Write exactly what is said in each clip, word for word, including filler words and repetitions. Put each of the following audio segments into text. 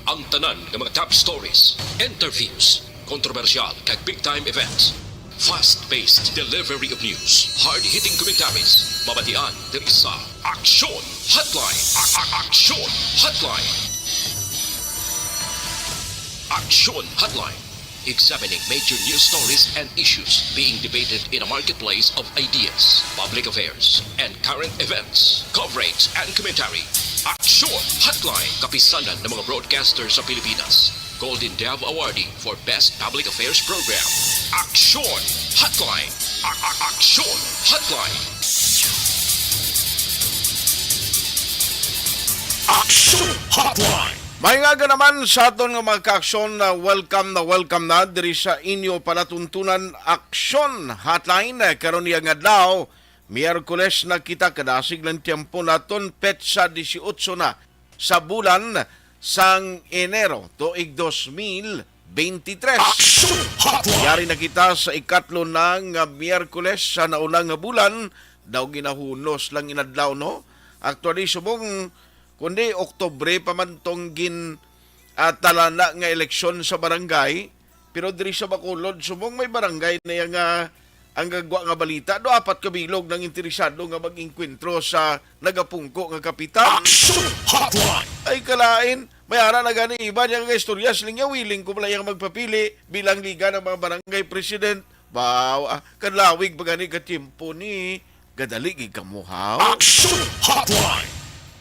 Ang tanan nga mga top stories, interviews, kontrobersyal kag big time events. Fast-paced delivery of news, hard-hitting commentaries, mabatian diri sa Aksyon Hotline. A- a- Aksyon Hotline. Aksyon Hotline. Examining major news stories and issues being debated in a marketplace of ideas, public affairs, and current events. Coverage and commentary. Aksyon Hotline. Kapisanan ng mga broadcaster sa Pilipinas. Golden Dove Awardee for Best Public Affairs Program. Aksyon Hotline. A- a- Aksyon Hotline. Aksyon Hotline. May nga naman sa aton nga mga kaaksyon na welcome na welcome na diri sa inyo palatuntunan Aksyon Hotline. Karon niya nga adlaw, Miyerkules na kita, kadasig lang tiyempo naton, petsa disiotso na sa bulan sang Enero, tuig dos mil beintitres. Aksyon Hotline. Yari na kita sa ikatlo na nga Miyerkules sa nauna nga bulan, daw ginahunos lang inadlaw, no? Actually, subong kundi Oktubre pa man tong gin, ah, talana nga eleksyon sa barangay, pero diri sa Bacolod, subong may barangay na iya nga ang gagwa nga balita, do apat ka bilog nang interesado nga mag-engkwentro sa nagapungko nga kapitan. Aksyon Hotline. Ay kalain, may ara na gani iba niya nga istorya, siling niya willing ko pala iyang magpapili bilang liga ng mga barangay president. Baw, ah, kadlawig pa gani ka tiyempo ni, gadali gid kamo, haw? Aksyon Hotline.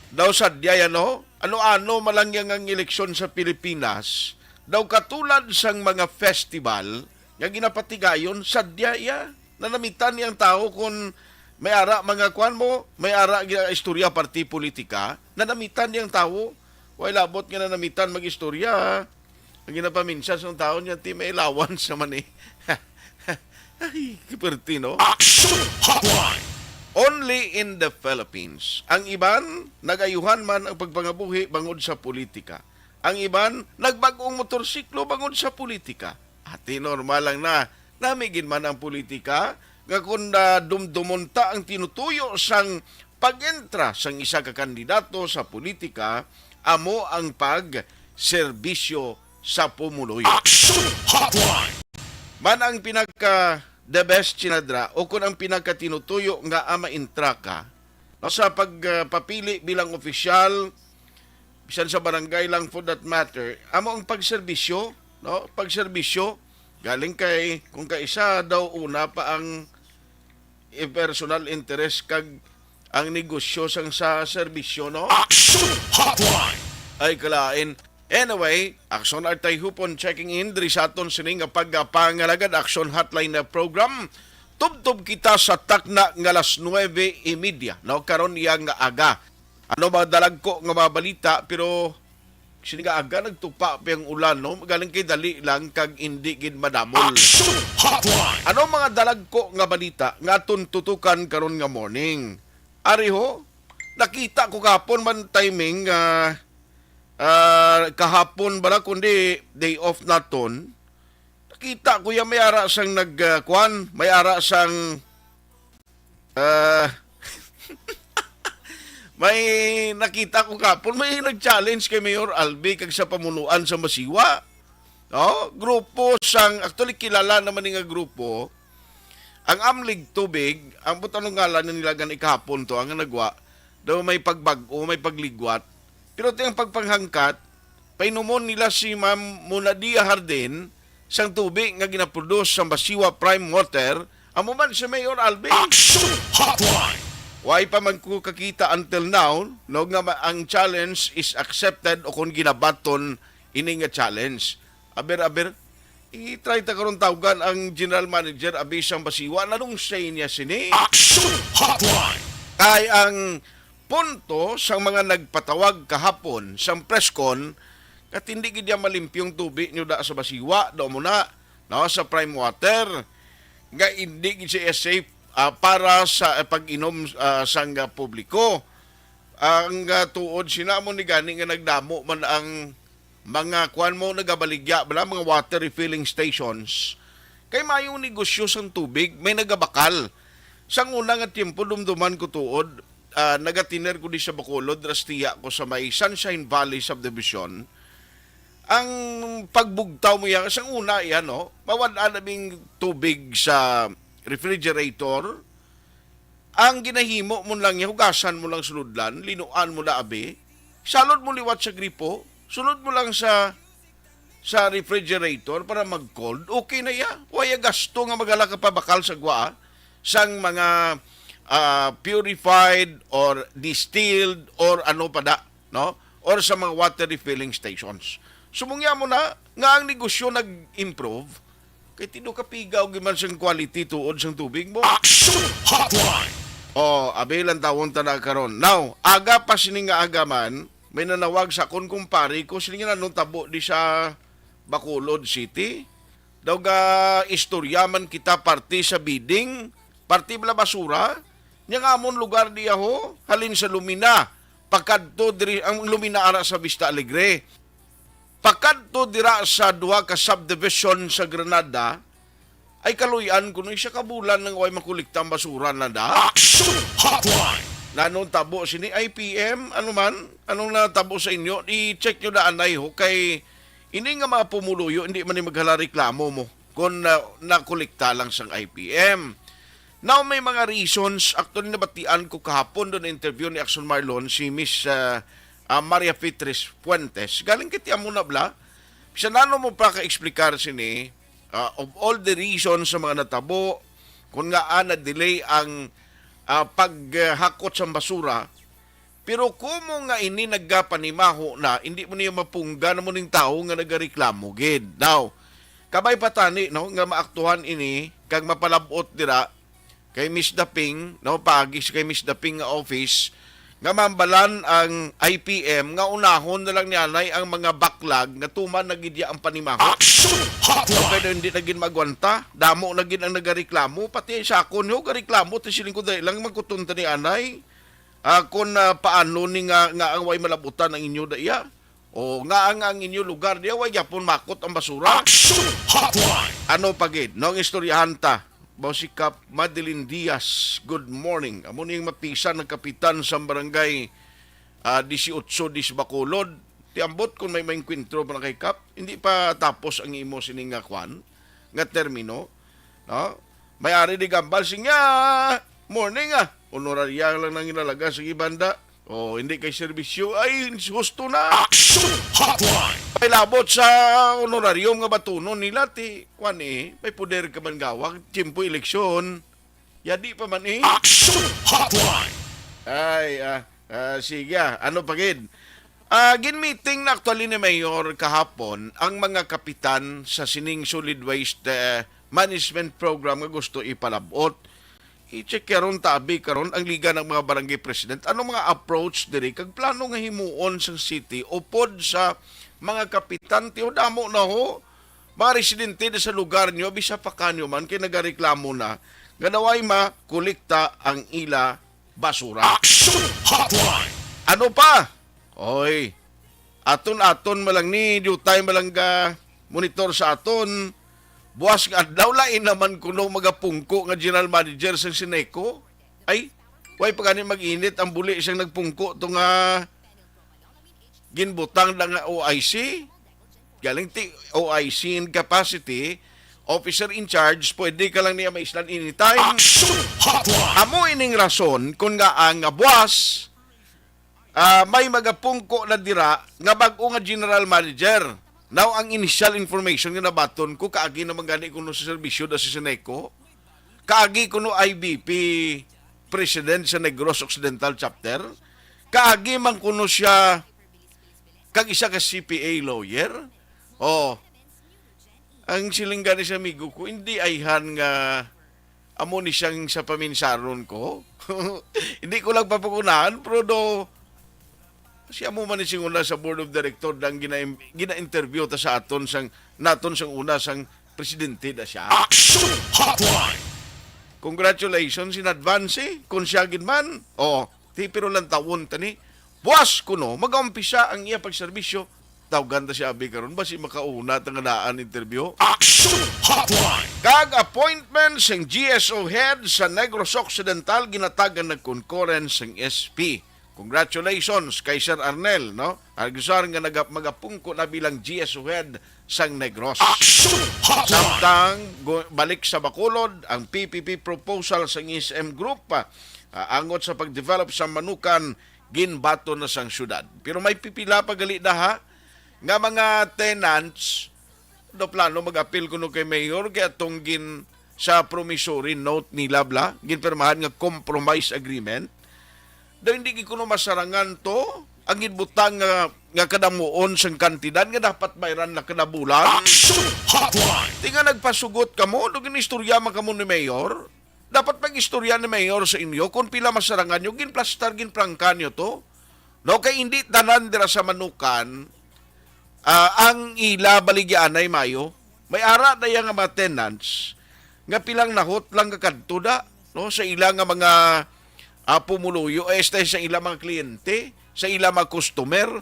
Daw sadya yan, no? Ano-ano malangyang ang eleksyon sa Pilipinas, daw katulad sang mga festival nga ginapatigayon, sadya iya. Nanamitan niyang tawo kung may ara mga kwan mo, may ara gina istorya parti politika, nanamitan niyang tawo. Way labot nga nanamitan mag-istorya. Ang ginapaminsan sang tawo niya, ti may allowance naman eh. Ay, kaperte, no? Action Hotline! Only in the Philippines. Ang iban, nagayuhan man ang pagpangabuhi bangod sa politika. Ang iban, nagbag-ong motorsiklo bangod sa politika. Ati, normal lang na. Nami gid man ang politika, nga kung, ah, dumdumon ta ang tinutuyo sang pag-entra sang isa ka kandidato sa politika, amo ang pagserbisyo sa pumuluyo. Action Hotline! Man ang pinaka the best sinadra o kung ang pinaka tinutuyo nga, ah, maintra ka, no, sa pagpapili bilang opisyal, bisan sa barangay lang for that matter, amo ang pagserbisyo, no? Pagserbisyo, galing kay, kung kaisa daw una pa ang, eh, personal interest kag ang negosyo sang sa serbisyo, no? Action Hotline! Ay, kalain. Anyway, Action Artay Hupon checking in diri sa aton sini nga pagpangalagad Action Hotline na program. Tubtob kita sa takna nga alas nuebe y media, no? Karon iya nga aga. Ano ba dalagko nga mga balita, pero sini nga aga nagtupa pa ang ulan, no? Magaling kay dali lang kag indi gid madamol. Action Hotline! Ano mga dalagko nga balita nga aton tutukan karon nga morning? Ari ho, nakita ko kahapon man timing, ah, ah, kahapon bala, kundi day off naton. Nakita ko yan, may ara sang nag, ah, kwan, may ara sang, ah, may nakita ko kahapon, may nag-challenge kay Mayor Albi kag sa pamunuan sa Masiwa. No? Grupo sang, actually, kilala naman ni nga grupo. Ang Amlig Tubig, ang butanong ngalan na nila gani kahapon to, ang nagwa, daw may pagbag-o, may pagligwat. Pero ti ang pagpanghangkat, painumon nila si Ma'am Munadia Hardin sang tubig nga ginaproduce sa Masiwa Prime Water, amo man si Mayor Alvin. Action Hotline! Way pa man ko kakita until now, no, nga ma-, ang challenge is accepted o kung ginabaton ini nga challenge. Aber, aber, i-try ta karon tawgan ang general manager abi sang Basiwa. Nanong say niya sini? Action Hotline! Kay ang punto sang mga nagpatawag kahapon sang press con, katindi gid niya malimpyong tubig nyo da sa Basiwa, do mo na, no, sa Prime Water, nga hindi gid siya safe, ah, para sa, eh, pag-inom, ah, sang, ah, publiko. Ang, ah, tuod sina mo ni gani nga nagdamo man ang mga kuan mo nagabaligya bala, mga water refilling stations. Kay mayong negosyo sang tubig, may nagabakal. Sang una nga tiempo, dumduman ko tuod, ah, nagatiner ko di sa Bacolod, rastiya ko sa may Sunshine Valley Subdivision. Ang pagbugtaw mo yan, sang una yan, no? Mawad-an na bing tubig sa refrigerator. Ang ginahimo mo lang niya, hugasan mo lang sulodlan, linuan mo na abi. Salod mo liwat sa gripo, sulod mo lang sa sa refrigerator para mag-cold, okay na ya. Way gasto nga magala ka pabakal sa gwa sang mga ah, purified or distilled or ano pa da, no? Or sa mga water refilling stations. Sumungya mo na nga ang negosyo nag-improve, kay tido ka pigaw giman sang quality tuod sang tubig mo. Action Hotline! Oh, abi lang tawon ta na karon. Now, aga pa sini nga aga man, may nanawag sa akon kumpare ko, sini nga nanong tabo di sa Bacolod City. Daw ga istorya man kita parte sa bidding, parte bala basura, nya nga amon lugar diya ho, halin sa Lumina, pakadto diri ang Lumina ara sa Vista Alegre. Pakadto dira sa duha ka subdivision sa Granada, ay kaluy-an kuno isa ka bulan nang way makolekta ang basura na da. Action Hotline! Nanong tabo sini I P M, ano man, anong natabo sa inyo? I-check nyo na anay ho kay ini nga mga pumuluyo, hindi man ni maghala reklamo mo kung na, nakolekta lang sang I P M. Now, may mga reasons. Actually, nabatian ko kahapon doon interview ni Action Marlon, si Miss ah, ah, Maria Fitris Fuentes. Galing kay amo na bla. Bisan ano mo pa ka-explicar sini, ah, of all the reasons sa mga natabo, kung nga ah, na-delay ang ah, paghakot sang basura, pero kumo nga ini nagapanimaho na, hindi mo niya mapungga na mo ning tawo nga nagareklamo gid. Now, kabay pa tani, no, nga maaktuhan ini kag mapalab-ot dira kay Miss Daping, no, paagi sa kay Miss Daping nga office, nga mambalan ang I P M nga unahon na lang ni anay ang mga baklag nga tuman na gid ya ang panimaho. Action Hotline! Pero hindi na gid magwanta. Damo na gid ang nagareklamo, pati sa akon, yo, gareklamo ti siling ko dali lang magkuton ta ni anay. Ah, kung ah, paano ni nga, nga ang way malabutan ang inyo daiya? O nga ang, ang inyo lugar diya, way gyapon makot ang basura? Action Hotline! Ano pa gid? No, ang istoryahan ta. Baw si Kap Madeline Diaz, good morning. Amo ni ang mapisan ng kapitan sa barangay ah, dieciocho Dis Bacolod. Tiambot kung may maengkwentro pa na kay Kap, hindi pa tapos ang imo sini nga kwan, nga termino. No? May ari di gambal siya, morning ah. Honorarya lang nang inalaga sa gibanda. O, hindi kay serbisyo. Ay, husto na. Action Hotline! May labot sa honorarium nga batunon nila, ti, kwan eh, may poder ka man gawag, tiyempo eleksyon. Yadi pa man eh. Action Hotline! Ay, ah, ah, sige ah. Ano pa gid? Ah, ginmeeting na actually ni Mayor kahapon ang mga kapitan sa sining solid waste eh, management program nga gusto ipalabot. I-check karon, tabi karon ang Liga ng mga Barangay President. Ano mga approach diri kag plano nga himuon sa city upod sa mga kapitan? Tiyo, damo na ho mga residente di sa lugar nyo, bisa pa kanyo man kay nagareklamo na nga naway makolekta ang ila basura. Action Hotline! Ano pa? Oy, aton-aton malang ni, diutay malang ga monitor sa aton. Buwas nga adlaw, lain naman kuno magapungko nga general manager sang Sineco. Ay, way pa gani mag-init ang buli siyang nagpungko to nga ginbutang na nga O I C. Galing ti O I C in capacity, officer in charge, pwede ka lang niya maislan anytime. Action Hotline! Amo ining rason kung nga ang buwas ah, may magapungko na dira nga bag-o nga general manager. Now, ang initial information nga nabaton ko, kaagi naman gani kuno sa serbisyo da sa Sineco, kaagi kuno I B P president sa Negros Occidental Chapter, kaagi man kuno siya kag isa ka C P A lawyer. Oh, ang siling gani sa amigo ko, hindi ayhan nga amo ni siyang sa paminsaron ko. Hindi ko lang papakunahan, pero do, siya mo man ni singuna sa board of director dang gina, gina-interview ta sa aton sang, naton sang una sang presidente na siya. Action Hotline! Congratulations in advance, eh, kung siya gid man. Oh, ti, pero lang tawon tani. Buwas kuno, mag-umpisa ang iya pagserbisyo. Tawgan ta si Abi karon, basi makauna ta nga daan interview. Action Hotline! Kag appointment sang G S O head sa Negros Occidental, ginatagan nag concurrence sang S P. Congratulations kay Sir Arnel, no? Agusan nga naga-, magapungko na bilang G S O head sang Negros. Action Hotline! Samtang gu-, balik sa Bacolod, ang P P P proposal sang S M Group, ah, ah, angot sa pag-develop sa Manukan, ginbaton na sang syudad. Pero may pipila pa gali na, ha, nga mga tenants daw plano mag-apil kuno kay Mayor kay atong gin-, sa promissory note nila, bla, ginpirmahan nga compromise agreement. Daw hindi gid kuno masarangan to ang ginbutang nga, nga kadamuon sang kantidad nga dapat bayran na kada bulan. Action Hotline! Di nga nagpasugot kamo, daw ginistorya man kamo ni Mayor. Dapat mag-istorya ni Mayor sa inyo kung pila masarangan nyo, ginplastar, ginprangka nyo to. No, kay hindi tanan dira sa Manukan, ah, ang ila baligyaanay mayo. May ara na iya nga mga tenants nga pilang nahot lang nga kadto da, no, sa ila nga mga, ah, pumuluyo, eh, sa, sa ila mga kliyente, sa ila mga customer.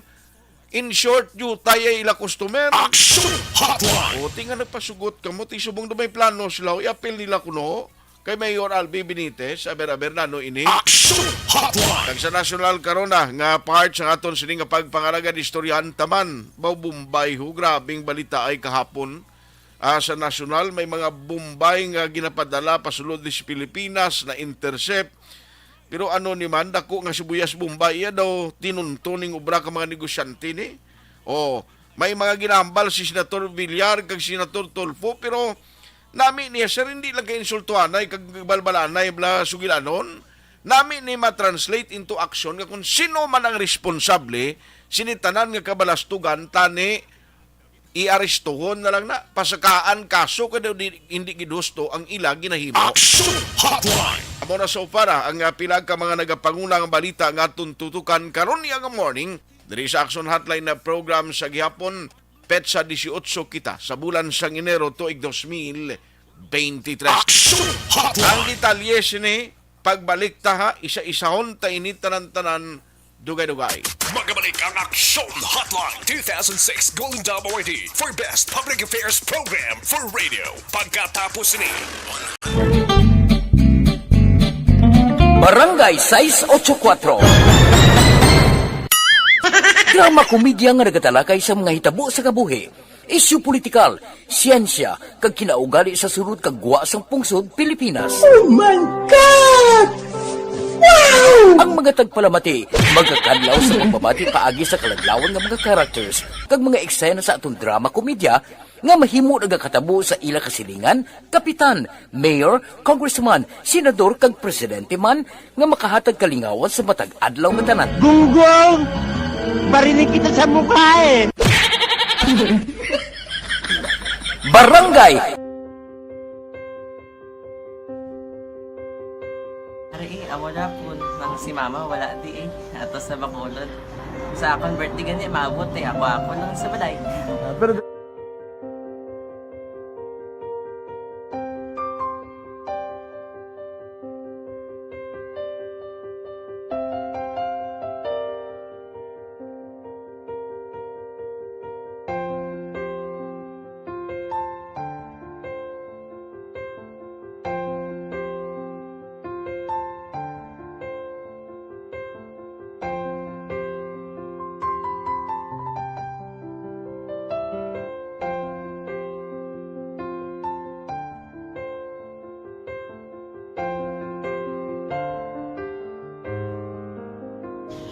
In short, diutay ay ila customer. Action Hotline! O, ti nga nagpasugot kamo, ti subong na may plano sila, o, i-appeal nila kuno kay Mayor Albi Benitez, aber-aber na, no, ini. Action Hotline! Kag sa nasyonal karon na nga part sa aton sini nga pagpangalagad, istoryahan ta man. Baw Bombay, ho, grabing balita ay kahapon. Ah, sa nasyonal, may mga Bombay nga ginapadala pasulod ni sa Pilipinas na intercept. Pero ano ni man, dako nga sibuyas Bombay, iya daw tinunto ning obra ka mga negosyante ni. O, may mga ginahambal si Senator Villar kag Senator Tulfo, pero nami niya, sir, hindi lang kay insultuhanay kag balbalanay bla sugilanon. Nami ni ma-translate into action nga kung sino man ang responsable sini tanan nga kabalastugan, tani iarestuhon na lang na, pasakaan kaso kay daw di, hindi gid husto ang ila ginahimo. Action Hotline! Amo na sa upara ang, ah, pila ka mga nagapanguna nga balita nga aton tutukan karon niya nga morning diri sa Action Hotline na program sa gihapon, petsa dieciocho kita sa bulan sang Enero tuig dos mil veintitrés. Action Hotline! Ang detalye sini, pagbalik ta, ha, isa-isahon ta ini tanan-tanan, dugay-dugay. Magabalik ang Action Hotline two thousand six Golden Dome Awardee for Best Public Affairs Program for Radio. Pagkatapos ni Barangay sais ocho kuatro. Drama komedya nga nagatalakay sa mga hitabo sa kabuhi, isyu politikal, siyensya, kag kinaugali sa sulod kag gwa sang pungsod Pilipinas. Oh my God! Wow! Ang mga tagpalamati magakadlaw sa pagbabati paagi sa kaladlawan nga mga characters kag mga eksena sa aton drama komedya nga mahimo nagakatabo sa ila kasilingan, kapitan, mayor, congressman, senador, kag presidente man nga makahatag kalingawan sa matag adlaw nga tanan. Gunggong! Barinig kita sa mukha eh! Barangay. Ari, eh, amo na po, nang si mama wala di eh. Ato sa Bacolod. Sa akon birthday gani, maabot eh. Ako, ako lang sa balay. Ah, pero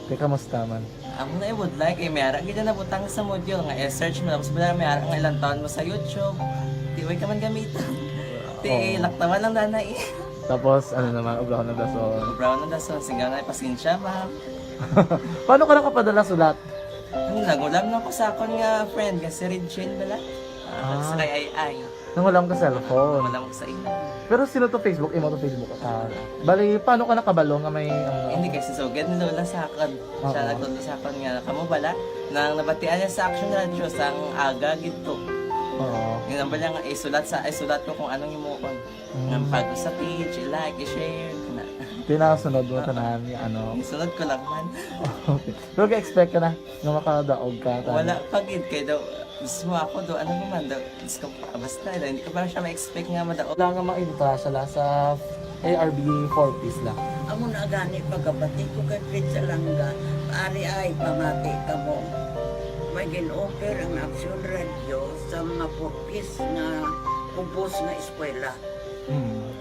Te, kamusta man? Amo na, eh, budlay kay may ara gid na nabutang sa module nga i-search mo, tapos wala may ara nga ilang taon mo sa YouTube. Di way ka man gamiton. Ti, oo, laktawan lang danay eh. Tapos, ano naman, ubrahon ng dason. Ubrahon ng dason, sigang na, pasensya, ma'am. Paano ka nakapadala sulat? Ano, nangulam lang ko sa akon nga friend, nga si Regine bala. Ah, ah, sa kay Ay Ay. Nangulam ka cellphone? Nangulam ko sa imo. Pero sino to Facebook? Imo to Facebook account? Bali, paano ka nakabalo nga may, ano? Hindi, kasi sugad ni Lola sa akon. Siya, oo, nagtudlo sa akon nga, kamo bala, nang nabatian niya sa Action Radio, sang aga gid to. Oo. Yun ang bala nga, isulat sa, isulat ko kung anong himuon. Mm. Nga pag sa page, i-like, i-share, kana. Tinasunod mo tanan, ano? Isunod ko lang man. Okay. Pero ka-expect ka na nga makadaog ka, tanan? Wala pa gid, kay daw, mismo ako, do, ano naman, daw, Diyos ko, basta, daw, hindi ko pa siya ma-expect nga madaog. Wala nga makita siya la sa A R B four Ps la. Amo na gani pagkabati ko kay Fred Salanga, ari ay pamati kamo. May gin-offer ang Aksyon Radyo sa mga four Ps nga kumpos nga eskwela. Hmm.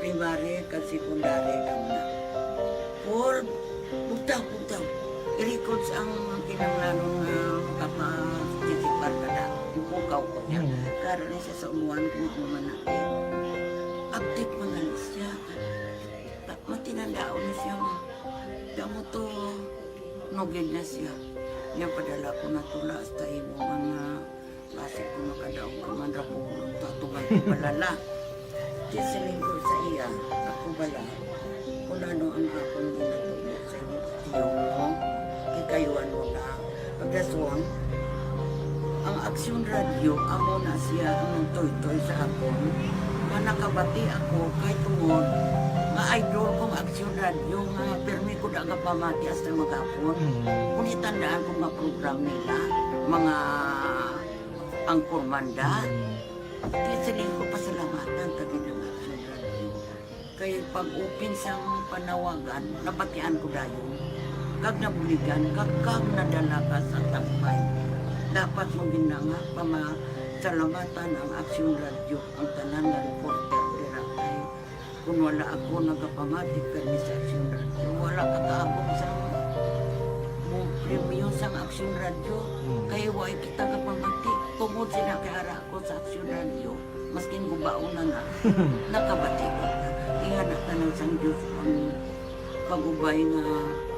Primary kag secondary kamo na. Paul, bugtaw, bugtaw. I-records ang kinahanglanon nga makaparticipar ka na. Ipukaw ko niya. Hmm. Karon ni siya sa umuan kung ano man na. Update man gani siya. Matinandaon na siya nga. Damo to, nugid na siya. Niya padala ko na tula hasta imo mga basi ko makadaog ka man ra po. Tatugan ko palala. Di siling ko sa iya, ako bala. Kung ano ang akong ginatubo sa inyo, tiyo mo, kikayuan mo na. Pagkaswang, ang Aksyon Radyo, amo na siya ang nagtoy-toy sa akon. Nga nakabati ako kay tungod nga idol ko ang Aksyon Radyo nga pirmi ko da nga pamati hasta maghapon. Mm. Kung itandaan ko nga program nila, mga angkor manda, Mm. di siling ko pasalamatan ta gid ang Aksyon Radyo. Kay pag-open sang panawagan, nabatian ko dayon. Kag nabuligan, kag, kag nadala ka sa tampay. Dapat mo gina nga pamasalamatan ang Aksyon Radyo, ang tanan nga reporter dira kay kun wala ako nagapamati kami sa Aksyon Radyo, wala ka kaabot sa mo premyo sang Aksyon Radyo. Hmm. Kay wa kita kapamati. Tungod sila kay ara ko sa Aksyon Radyo, maskin gubaon na na, nakabati ko. Ingana tanan sang Diyos ang pag-ubay nga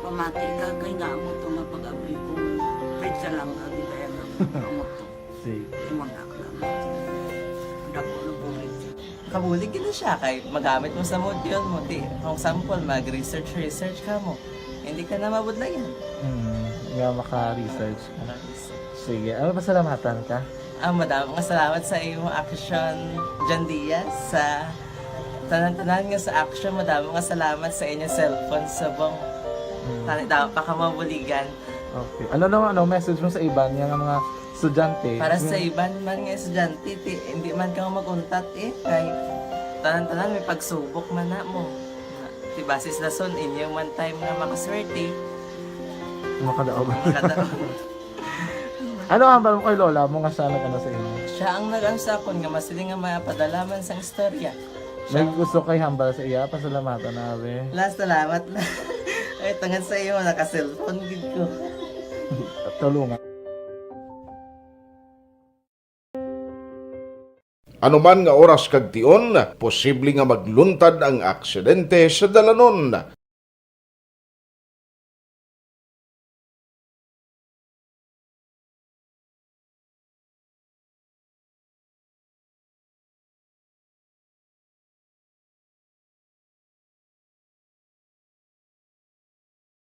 pamati ka, kay nga amo to nga pag-abri ko, Fred Salanga, di kaya nga amo to. Sige. Imo na lang. Dako na bulig. Kabulig gid na siya kay magamit mo sa module mo. Di, kung sample, mag-research, research ka mo. Hindi ka na mabudlayan. Hmm, nga maka-research ka. Maka-research. Sige, ano, pasalamatan ka? Ah, madamo nga salamat sa imo Aksyon, John Diaz, sa tanan-tanan nga sa Aksyon. Madamo nga salamat sa inyo cellphone subong. Hmm. Tani, dapat pa ka mabuligan. Okay. Ano naman, ano, message mo sa iban nga mga estudyante? Para sa Hmm. iban man nga estudyante, ti, hindi man ka mag-untat eh. Kay tanan-tanan may pagsubok man na mo. Ti basis lason inyo man time nga makaswerte. Makadaog. Makadaog. Ano ang hambal mo kay lola mo nga siya nag-ano sa imo? Siya ang nag-ano sa akon nga masiling nga mapadala man sang istorya. May Siya gusto kay hambal sa iya, pasalamatan na, be. La, salamat na. Ay, tungod sa iyo, naka-cellphone gid ko. Tulungan. Anuman nga oras kag tion, posible nga magluntad ang aksidente sa dalanon.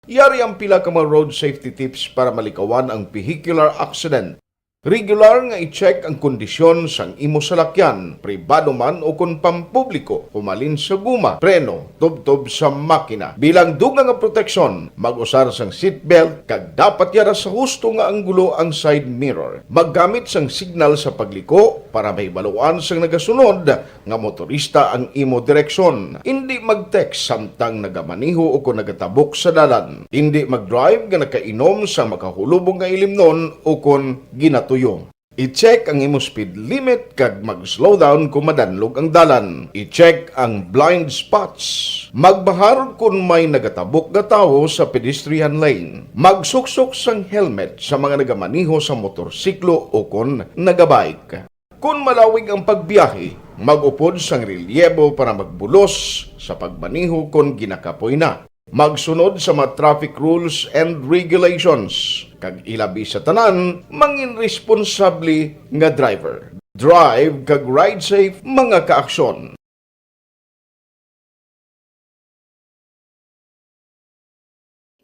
Yari ang pila ka mga road safety tips para malikawan ang vehicular accident. Regular nga i-check ang kondisyon sang imo salakyan, pribado man o kon pampubliko, humalin sa guma, preno, tubtob sa makina. Bilang dugang nga proteksyon, mag-usar sang seatbelt kag dapat yara sa husto nga anggulo ang side mirror. Maggamit sang signal sa pagliko para mahibaluan sang nagasunod nga motorista ang imo direksyon. Indi mag-text samtang nagamaneho o kon nagatabok sa dalan. Indi mag-drive nga nakainom sa makahulubong nga ilimnon o kon ginatuyo. I-check ang imo speed limit kag mag-slow down kung madanlog ang dalan. I-check ang blind spots. Magbahar kung may nagatabok nga tawo sa pedestrian lane. Magsuksok sang helmet sa mga nagamaneho sa motorsiklo o kon nagabike. Kon malawig ang pagbiyahe, mag-upod sang relyebo para magbulos sa pagmaneho kon ginakapoy na. Magsunod sa mga traffic rules and regulations, kag ilabi sa tanan, mangin responsable nga driver. Drive kag ride safe, mga kaaksyon.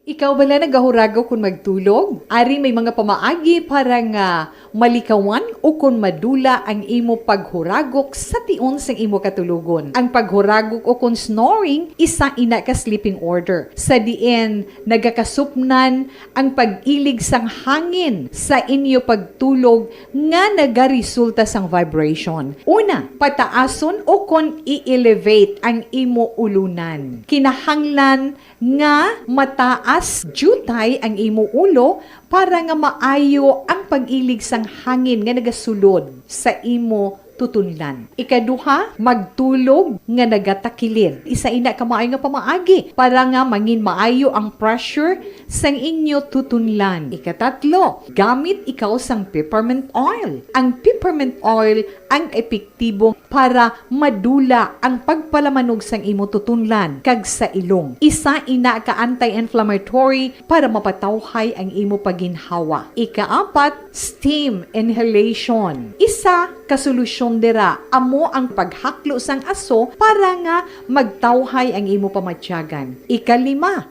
Ikaw bala nagahuragok kon magtulog? Ari may mga pamaagi para nga malikawan o kon madula ang imo paghuragok sa tion sang imo katulogon. Ang paghuragok o kon snoring, isa ina ka sleeping order, sa diin nagakasupnan ang pag-ilig sang hangin sa inyo pagtulog nga nagaresulta sang vibration. Una, pataason o kon i-elevate ang imo ulunan. Kinahanglan nga mataas diutay ang imo ulo para nga maayo ang pag-ilig sang hangin nga nagasulod sa imo tutunlan. Ikaduha, magtulog nga nagatakilid. Isa ina ka maayo nga pamaagi para nga mangin maayo ang pressure sang inyo tutunlan. Ikatatlo, gamit ikaw sang peppermint oil. Ang peppermint oil ang epektibo para madula ang pagpalamanog sang imo tutunlan kag sa ilong. Isa ina ka anti-inflammatory para mapatawhay ang imo paginhawa. Ikaapat, steam inhalation. Isa ka solusyon dira amo ang paghaklo sang aso para nga magtawhay ang imo pamatyagan. Ikalima,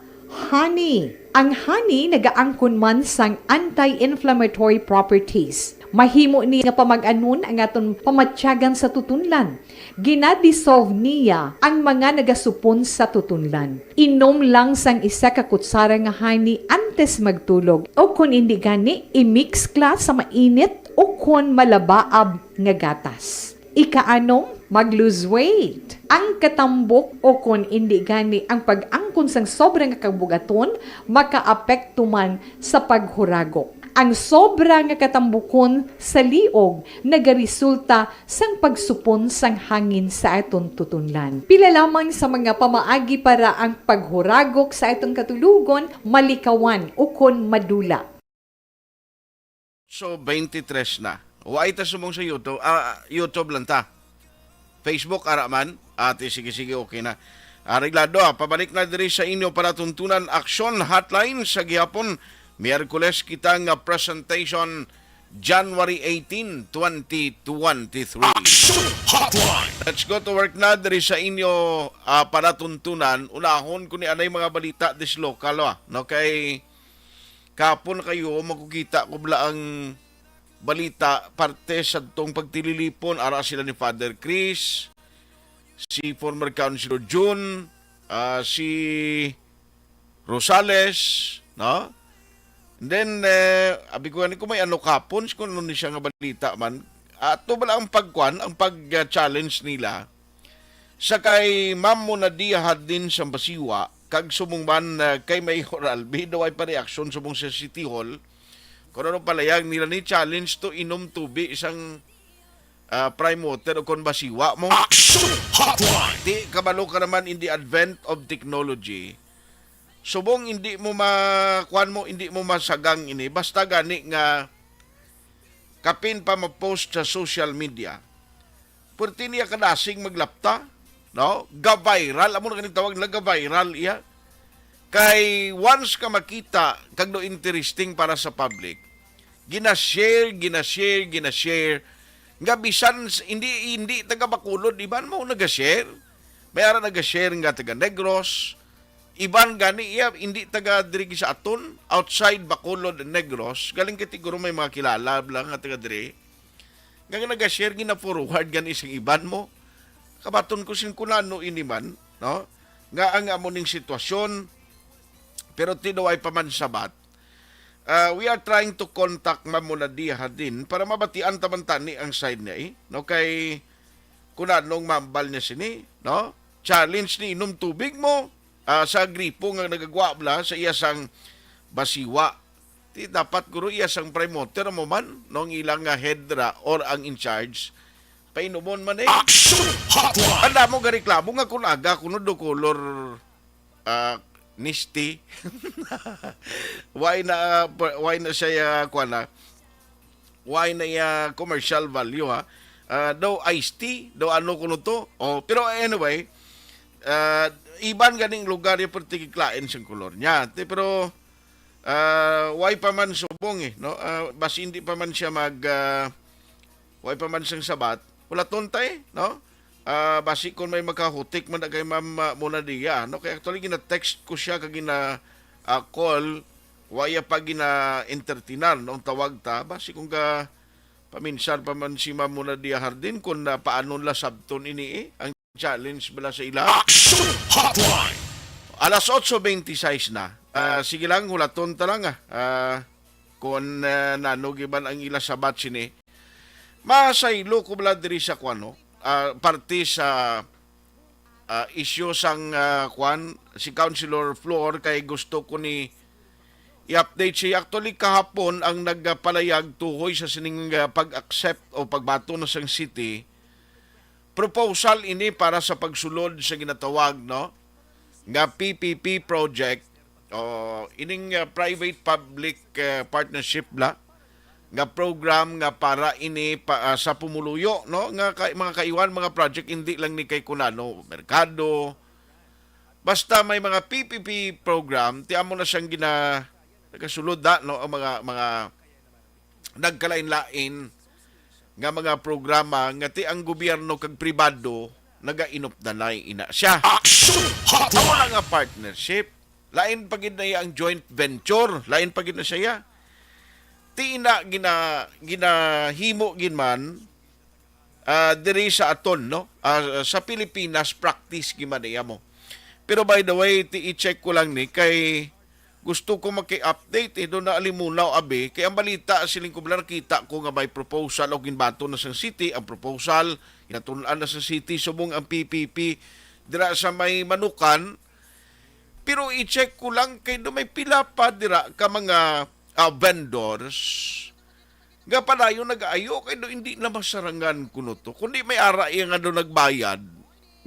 honey. Ang honey nagaangkon man sang anti-inflammatory properties. Mahimo ni nga pamag-anon ang aton pamatyagan sa tutunlan. Gina-dissolve niya ang mga nagasupon sa tutunlan. Inom lang sang isa ka kutsara nga honey antes magtulog, o kon indi gani, i-mix ka sa mainit o kon malabaab nga gatas. Ikaanom, mag-lose weight. Ang katambok o kon indi gani ang pag-angkon sang sobra nga kabugaton makaapekto man sa paghuragok. Ang sobra nga katambukon sa liog nagaresulta sang pagsupon sang hangin sa aton tutunlan. Pila lamang sa mga pamaagi para ang paghuragok sa aton katulogon malikawan ukon madula. So, twenty-three na. Wa ita sumong sa YouTube. Ah, YouTube lang ta. Facebook, ara man. Ate, sige, sige, okay na. Areglado, ah. Pabalik na diri sa inyo palatuntunan aksyon hotline sa gihapon. Miyerkules kita nga presentation, January eighteen, twenty twenty-three. Action Hotline. Let's go to work na diri sa inyo, ah, palatuntunan. Unahon ko ni anay mga balita this local, ah. No, kay kapon kayo, makukita ko bala ang balita parte sa tong pagtililipon. Ara sila ni Father Chris, si former Councilor Jun, ah, si Rosales, no? And then, eh, abi ko gani ko may ano kapon, kung ano ni siya nga balita man. Ato bala ang pagkuan, ang pag-challenge nila sa kay Ma'am Monadia Hadlin sang Basiwa, kag subong man, ah, kay Mayor Albi, daw ay pa-reaksyon subong sa City Hall. Kung ano palayag nila ni challenge to inom tubi isang, ah, Prime Water o kon Basiwa mo. Action Hotline! Di kabalo ka naman in the advent of technology. Subong hindi mo ma-, kuwan mo, hindi mo masagang ini. Basta gani nga kapin pa ma-post sa social media. Pwerte niya kadasig maglapta, no? Ga-viral, amo na ganing tawag nila, ga-viral iya. Kay once ka makita, kag no interesting para sa public, gina-share, gina-share, gina-share, nga bisan s-, hindi, hindi taga Bacolod, iban mo naga-share. May ara naga-share nga taga Negros, iban gani iya, hindi taga diri sa aton, outside Bacolod and Negros, galing kay siguro may mga kilala lang nga taga diri. Nga naga-share, gina-forward gani sa iban mo. Kabaton ko sin kunano ini man, no? Nga ang amo ning sitwasyon, pero tinuway pa man sabat. Ah, we are trying to contact Ma'am Monadia Hadlin para mabatian ta man tani ang side niya, eh, no? Kay kunanong mambal niya sini, no? Challenge ni inom tubig mo, ah, sa gripo nga nagagwa bala sa iya sang Basiwa. Di dapat guro iya sang Prime Water mo man, no, ang ilang nga head ra or ang in charge. Painumon man eh. Action Hotline! Ang damo ga reklamo nga kung aga kuno do color, ah, Nisti. Why na, ah, pa-, why na siya, ah, kuwan na? Why na iya commercial value, ha? Ah, daw iced tea, daw ano kuno to. Oh, pero anyway, ah, iban ganing lugar yung partikiklain siyang kolor niya. Te, pero, ah, why pa man subong eh, no? Ah, basi hindi pa man siya mag, ah, why pa man siyang sabat. Wala tontay, no? Ah, basi kung may makahutik man na kay Ma'am, ah, Monadia, no? Kaya actually, gina-text ko siya kag gina-, ah, call, wa iya pa gina-entertainan, no? Ang tawag ta, basi kung ga-, paminsar pa man si Ma'am Munadia Hardin kung, ah, paano nila sabton ini, eh, ang challenge bala sa ila. Action Hotline! Alas otso bente sais na. Ah, sige lang, hulaton ta lang, ah. Ah, kung, ah, nano giban ang ila sabat sini. Masaylo ko bala diri sa kuwan, no? Ah, parte sa, ah, isyu sang, ah, kuwan, si Councilor Flor, kay gusto ko ni i-update siya. Actually, kahapon ang nagpalayag tuhoy sa sining, ah, pag-accept o pagbaton na sang city, proposal ini para sa pagsulod sa ginatawag, no, nga P P P project, o ining, ah, private public, ah, partnership bala nga program nga para ini pa, ah, sa pumuluyo, no, nga kay, mga kaiwan, mga project, hindi lang ni kay kunano merkado. Basta may mga P P P program, ti amo na siyang gina-, nagasulod na, no, ang mga, mga nagkalain-lain nga mga programa nga ti ang gobyerno kag pribado nagainupdanay ina siya. Action Hotline! Amo na nga partnership. Lain pa gid na iya ang joint venture. Lain pa gid na siya. Ti ina gina-, ginahimo gid man, ah, diri sa aton, no? Ah, sa Pilipinas, practice gid man iya mo. Pero by the way, ti i-check ko lang ni kay gusto ko maki-update, eh, do naalimunaw abi. Kay ang balita, siling ko bala, nakita ko nga may proposal o ginbaton na sang city, ang proposal, ginatun-an na sa city, subong ang P P P, dira sa may Manukan. Pero i-check ko lang kay do may pila pa dira ka mga, ah, vendors nga padayon nag-ayo kay do hindi na masarangan kuno to. Kundi may ara iya nga do nagbayad,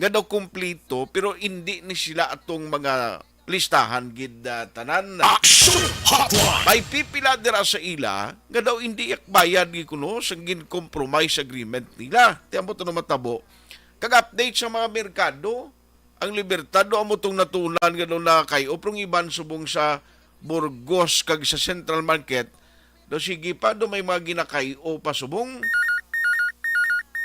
nga daw kumplito, pero hindi ni sila atong mga listahan gid, ah, tanan. Action Hotline! May pipila dira sa ila nga daw hindi yak bayad gid kuno sa gin-compromise agreement nila. Ti amo to na matabo. Kag update sa mga merkado, ang Libertad, do amo tong natunan nga do nakay-o, pero ang iban subong sa Burgos kag sa Central Market, do sige pa, do may mga ginakay-o pa subong.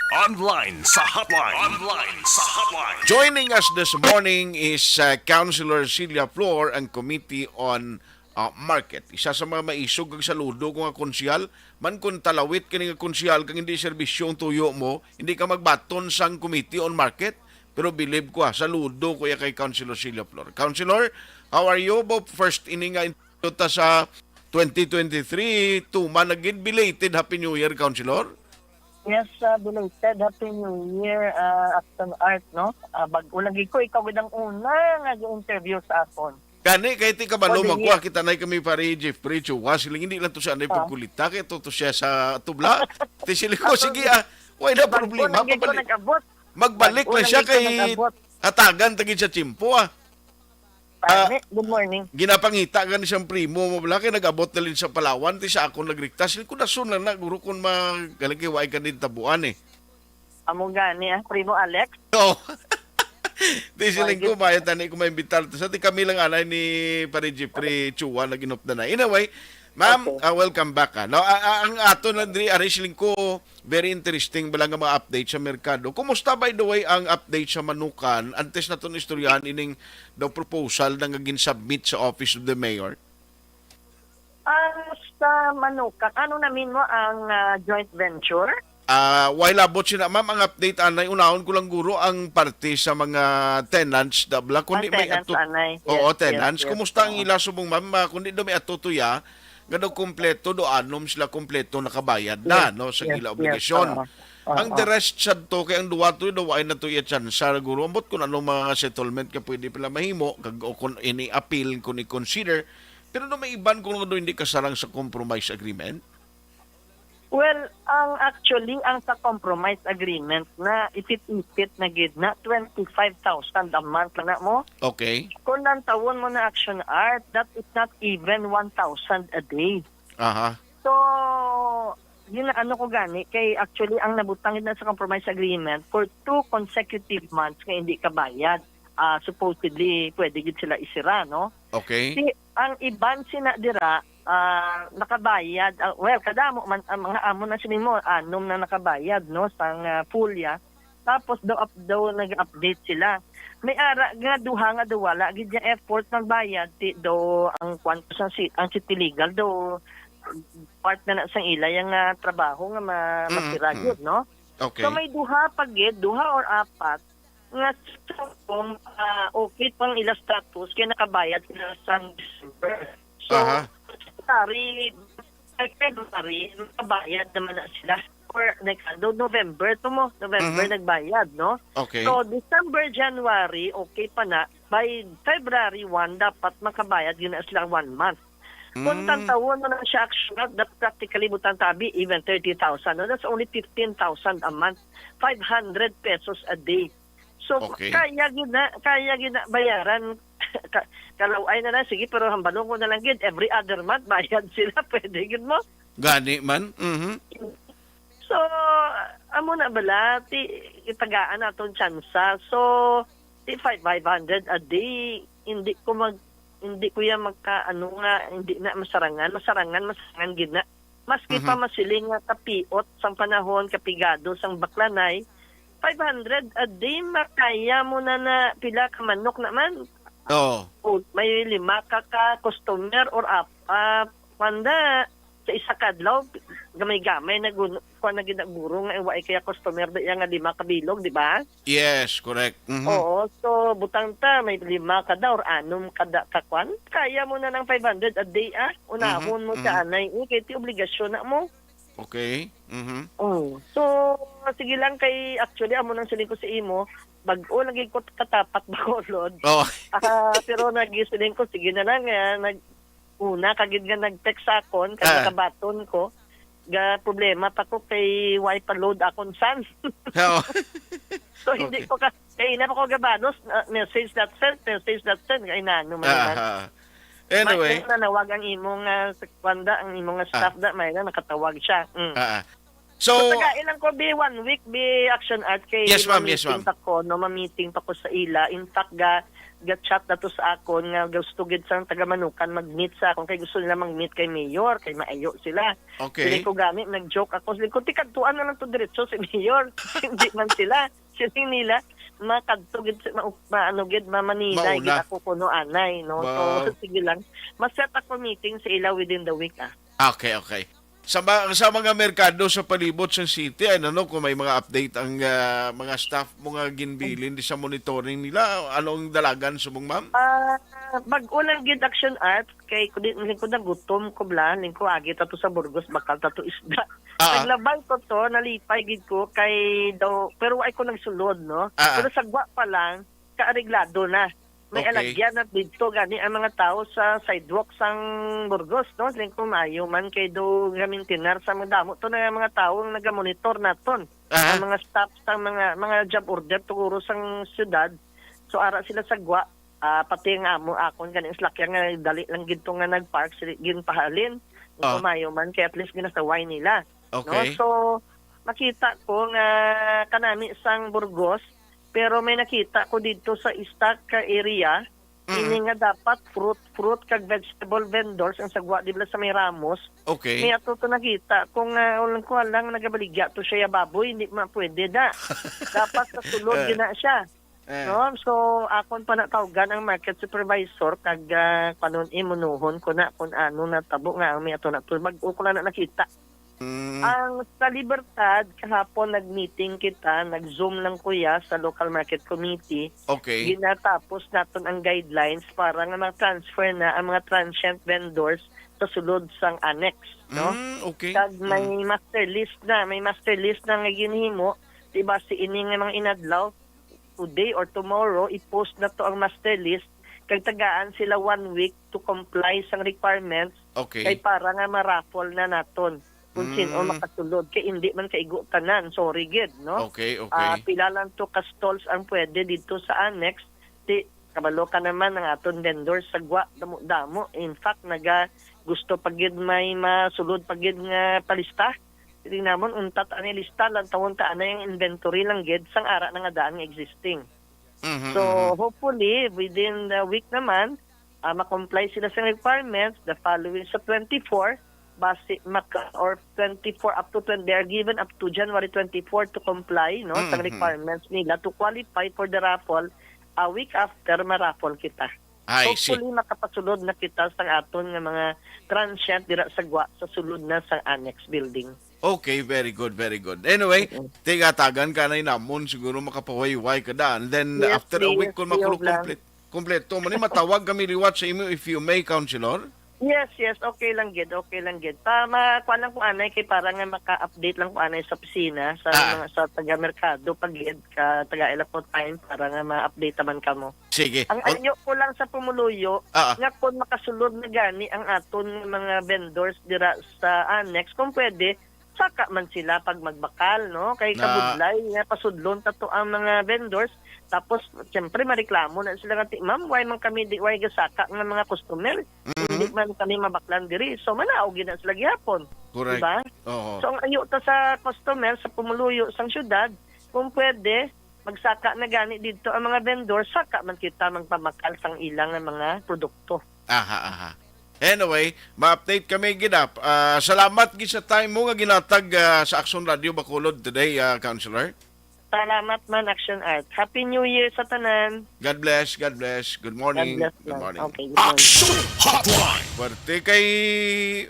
Online sa hotline. Online sa hotline. Joining us this morning is, uh, Councilor Celia Flor, ang Committee on, uh, Market. Isa sa mga maisog kag saludo ko nga konsehal, man kung talawit kani nga konsehal kag hindi serbisyo ang tuyo mo, hindi ka magbaton sang Committee on Market. Pero bilib ko, ah, saludo ko ya kay Councilor Celia Flor. Councilor, how are you? Bo, first ini nga interview ta sa twenty twenty-three, tuman na gid, belated Happy New Year, Councilor. Yes, uh, belated Happy New Year, uh, Afton Art, no? Uh, bag-o lagi ko, ikaw gid ang una nga gi-interview sa akon. Gani, kay ti kabalo man ko, ah, kita na kami pare Jeffrey Chua, siling hindi lang to siya anay pagkulita, kay to, to siya sa tubla. Ti siling ko, sige, ah, wala na problema, lagi ko pabalik. Nag-abot. Magbalik lang siya kay hatagan ta gid sa tiyempo, ah. Ah, good morning. Ginapangita gani siyang primo mo bala kay nag-abot na lin sa Palawan, ti sa akon nagriktas. Siling ko, dason lang na, guro, kung magaling kay waay ka din tabuan, eh. Amo gani, ah, Primo Alex? Oo. Di siling ko, mayo tani ko maimbitar to. Sa ti kami lang anay ni Pare Jeffrey Chua nag-inop na na. Anyway, ma'am, ah, welcome back, ah. No, ah, ah, ang ato na diri, ari siling ko, very interesting bala nga mga update sa merkado. Kumusta, by the way, ang update sa Manukan? Antes naton istoryahan ining daw proposal na nga gin-submit sa Office of the Mayor. Ang sa Manukan, ano namin mo ang, ah, joint venture? Ah, way labot sina, ma'am, ang update anay. Unahon ko lang guro ang parte sa mga tenants da bala. Kundi may tenants ato-, anay. Oo, yes, tenants. Yes, yes. Kumusta ang ila subong, ma'am? Ah, kundi do may atutuya nga daw kompleto, do anom sila kompleto nakabayad na, yes, no, sa ila obligasyon. Oo. Ang the rest sad to, kay ang duwa to, daw ay na to iya tsansa, guro. Ambot kung anong mga settlement ka pwede pala mahimo, kag, o kung ini appeal, kung i-consider, pero no, may iban kung ano hindi kasarang sa compromise agreement? Well, ang actually, ang sa compromise agreement na ipit-ipit na gid na twenty-five thousand a month lang na mo. Okay. Kung lantawon mo na Action Art, that is not even one thousand a day. Aha. So, yun na ano ko gani, kay actually ang nabutang gid na sa compromise agreement for two consecutive months nga hindi kabayad. Ah, supposedly, pwede gid sila isira, no? Okay. Si, ang iban sina dira, ah, nakabayad, ah, well, kadamo man, ang mga amo na sini mo, anom na nakabayad, no, sang, ah, pulya. Tapos daw up-, daw nag-update sila. May ara nga duha nga daw wala gid nga effort magbayad, ti daw ang kwan sa si-, ang City Legal daw part na na sang ila yang, ah, trabaho nga ma-, Mm, masira mm. gyud, no? Okay. So may duha pa gid, duha or apat nga sa kung, ah, okay pang ila status kay nakabayad sila sa December. So, Aha. January, ay, February, nakabayad naman na sila. Or, like, ano, November to mo. November Mhm. nagbayad, no? Okay. So, December, January, okay pa na. By February one, dapat makabayad yun na sila one month. Kung Mm. tantawon mo na siya, actually, that practically, butang tabi, even thirty thousand, no? That's only fifteen thousand a month, five hundred pesos a day. So, Okay. kaya gid na, kaya gid na bayaran, ka-, kalaw-ay na lang, sige, pero hambalon ko na lang gid, every other month, bayad sila, pwede gid mo. Gani man, mhm. So, amo na bala, ti, itagaan naton tsansa. So, ti five, five hundred a day, hindi ko mag-, hindi ko yan magka, ano nga, hindi na masarangan, masarangan, masarangan gid na. Maski pa Mhm. masiling nga kapiot sang panahon, kapigado sang baklanay, five hundred a day, makaya mo na na pila ka manok naman. Oo. O, may lima ka, ka customer or ap-, ah, panda, sa isa ka adlaw, gamay-gamay na gun-, kuwan na ginaguro nga, eh, wa kaya customer da iya nga lima ka bilog, di ba? Yes, correct. Mhm. Oo, so, butang ta, may lima ka da or anom ka da ka kwan. Kaya mo na ng five hundred a day, ah. Unahon Mhm, mo mhm. siya, anay, eh, kay ti obligasyon na mo. Okay. Mhm. Mm. So, sige lang kay, actually, amo nang siling ko sa imo, bag-o lagi ko katapat Bacolod. Oh. Ah, pero nagisiling ko, sige na lang, eh, nag-, una ka gid nga nag-text sa akon, kay Ah. nakabaton ko, ga problema pa ko kay way pa load akon san. Oo. So, hindi Okay. ko ka, kay ina pa ko gabanos, ah, message not sent, message not sent, kay nano man Ah, naman. ah. Anyway. May nanawag ang imong, ah, sa kwanda, ang imong, ah, Ah. staff da, may na nakatawag siya. Mm. Ah, ah. So, So, taga ilang ko, bi, one week, bi, Action Art, kay Yes, ma'am. Yes, ma-meeting ma'am. pa ko, no, ma-meeting pa ko sa ila. In fact, ga, ga-chat na to sa akon nga gusto gid sang taga Manukan mag-meet sa akon, kay gusto nila mag-meet kay Mayor, kay maayo sila. Okay. Siling ko gani, nag-joke ako. Siling ko, "Ti, kadtuan na lang to diretso si Mayor." Hindi man sila. Siling nila, makadto gid, ma-, ma-, ano gid, ma-, Manila Mauna. gid ako kuno anay, no? So, Wow. sige lang. Ma-set ako meeting sa ila within the week, ah. Okay, okay. Sa ma-, sa mga merkado sa palibot sa city, ano, no, kung may mga update ang, ah, mga staff mo nga ginbilin di sa monitoring nila, ano ang dalagan subong, ma'am? Ah, bag-o lang gid, Action Art, kay kung di, lingkod na gutom ko bla, lingko agi ta to sa Burgos, bakal ta to isda. Ah. Naglabay ko to, nalipay gid ko, kay daw, pero ay ko nagsulod, no? Ah, ah. Pero sa gwa pa lang, kaareglado na. May Okay. alagyan na didto gani ang mga tao sa sidewalk sang Burgos, no? Siling ko maayo man kay do gamintinar sa mga damo to na mga tao ang nagamonitor naton. Aha. Ang mga staff sang mga, mga job order tuguro sang syudad. So, ara sila sa gwa, ah, pati nga amo akon gani ang salakyan nga dali lang gid to nga nag-park, sili-, ginpahalin. Oh. Siling ko maayo man kay at least ginasaway nila. Okay. No? So, makita ko nga kanami sang Burgos, pero may nakita ko didto sa stock area, Mm. ini nga dapat fruit, fruit kag vegetable vendors ang sagwa, di ba, sa may Ramos. Okay. May ato to nakita kung, ah, ulang ko lang nagabaligya to siya ya baboy, hindi man pwede da. Dapat sa sulod Eh. gina siya. Eh. No? So, akon pa natawgan ang market supervisor kag, ah, kanun-, imunuhon ko na kung ano natabo nga ang may ato na to. Bag-o ko lang na nakita. Mm. Ang sa Libertad, kahapon nag-meeting kita, nag-Zoom lang, kuya, sa local market committee. Okay. Ginatapos naton ang guidelines para nga ma-transfer na ang mga transient vendors sa sulod sang annex, no? Mm, okay. Kag may Mm. master list na, may master list na nga ginhimo, diba, si ini nga mga inadlaw, today or tomorrow, i-post na to ang master list, kag tagaan sila one week to comply sang requirements, Okay. kay para nga ma-raffle na naton kung sino Mm. makasulod. Kay hindi man kaigo tanan, sorry gid, no? Okay, okay. Ah, pila lang to ka stalls ang pwede didto sa annex. Ti, kabalo ka naman ang aton vendors sa gwa, damo-damo. In fact, naga gusto pa gid may masulod pa gid nga palista. Dili namon untat ani lista lang tawon ta anay ang inventory lang gid sang ara na nga daan nga existing. Mhm, So, mhm. hopefully, within the week naman, ah, ma-comply sila sa requirements, the following sa twenty-four, basi maka, or twenty-four, up to twenty, they are given up to January twenty-four to comply, no, sa Mm-hmm. requirements nila to qualify for the raffle. A week after, ma-raffle kita. I see. Hopefully, makapasulod na kita sa aton nga mga transient dira sa Gwa sa sulod na sa annex building. Okay, very good, very good. Anyway, Mm-mm. tigatagan ka na namon, siguro makapawayway ka da. And then, Yes, after a please. week, kung Please lang. makulo-, komplet-, kompleto, man, matawag kami liwat sa imo if you may, Councilor. Yes, yes. Okay lang gid. Okay lang gid. Pa, ma-, kuha lang ko anay kay para nga maka-update lang ko anay sa opisina, sa Ah. mga, sa taga-merkado, pag gid ka taga Ilapot Time, para nga ma-update naman kamo. Sige. Ang On- anyo ko lang sa pumuluyo, Ah, ah. nga kung makasulod na gani ang aton nga mga vendors dira sa annex, kung pwede, saka man sila pag magbakal, no? Kay Na- kabudlay nga pasudlon ta to ang mga vendors. Tapos, siyempre, mareklamo na sila nga, "Ti, ma'am, why man kami di, why gasaka nga mga customer? Mhm. Hindi man kami mabaklan diri." So, manao gid na sila gihapon. Correct. Diba? Oo. So, ang ayo ta sa customer, sa pumuluyo sang syudad, kung pwede, magsaka na gani didto ang mga vendor, saka man kita magpabakal sang ilang nga mga produkto. Aha, aha. Anyway, ma-update kami gid, ah. Ah, salamat gid sa time mo nga ginatag, ah, sa Action Radio Bacolod today, ah, Councilor. Salamat man, Action Art. Happy New Year sa tanan. God bless, God bless. Good morning. God bless, Good man. morning. Okay, good morning. Action Hotline. Puwerte kay,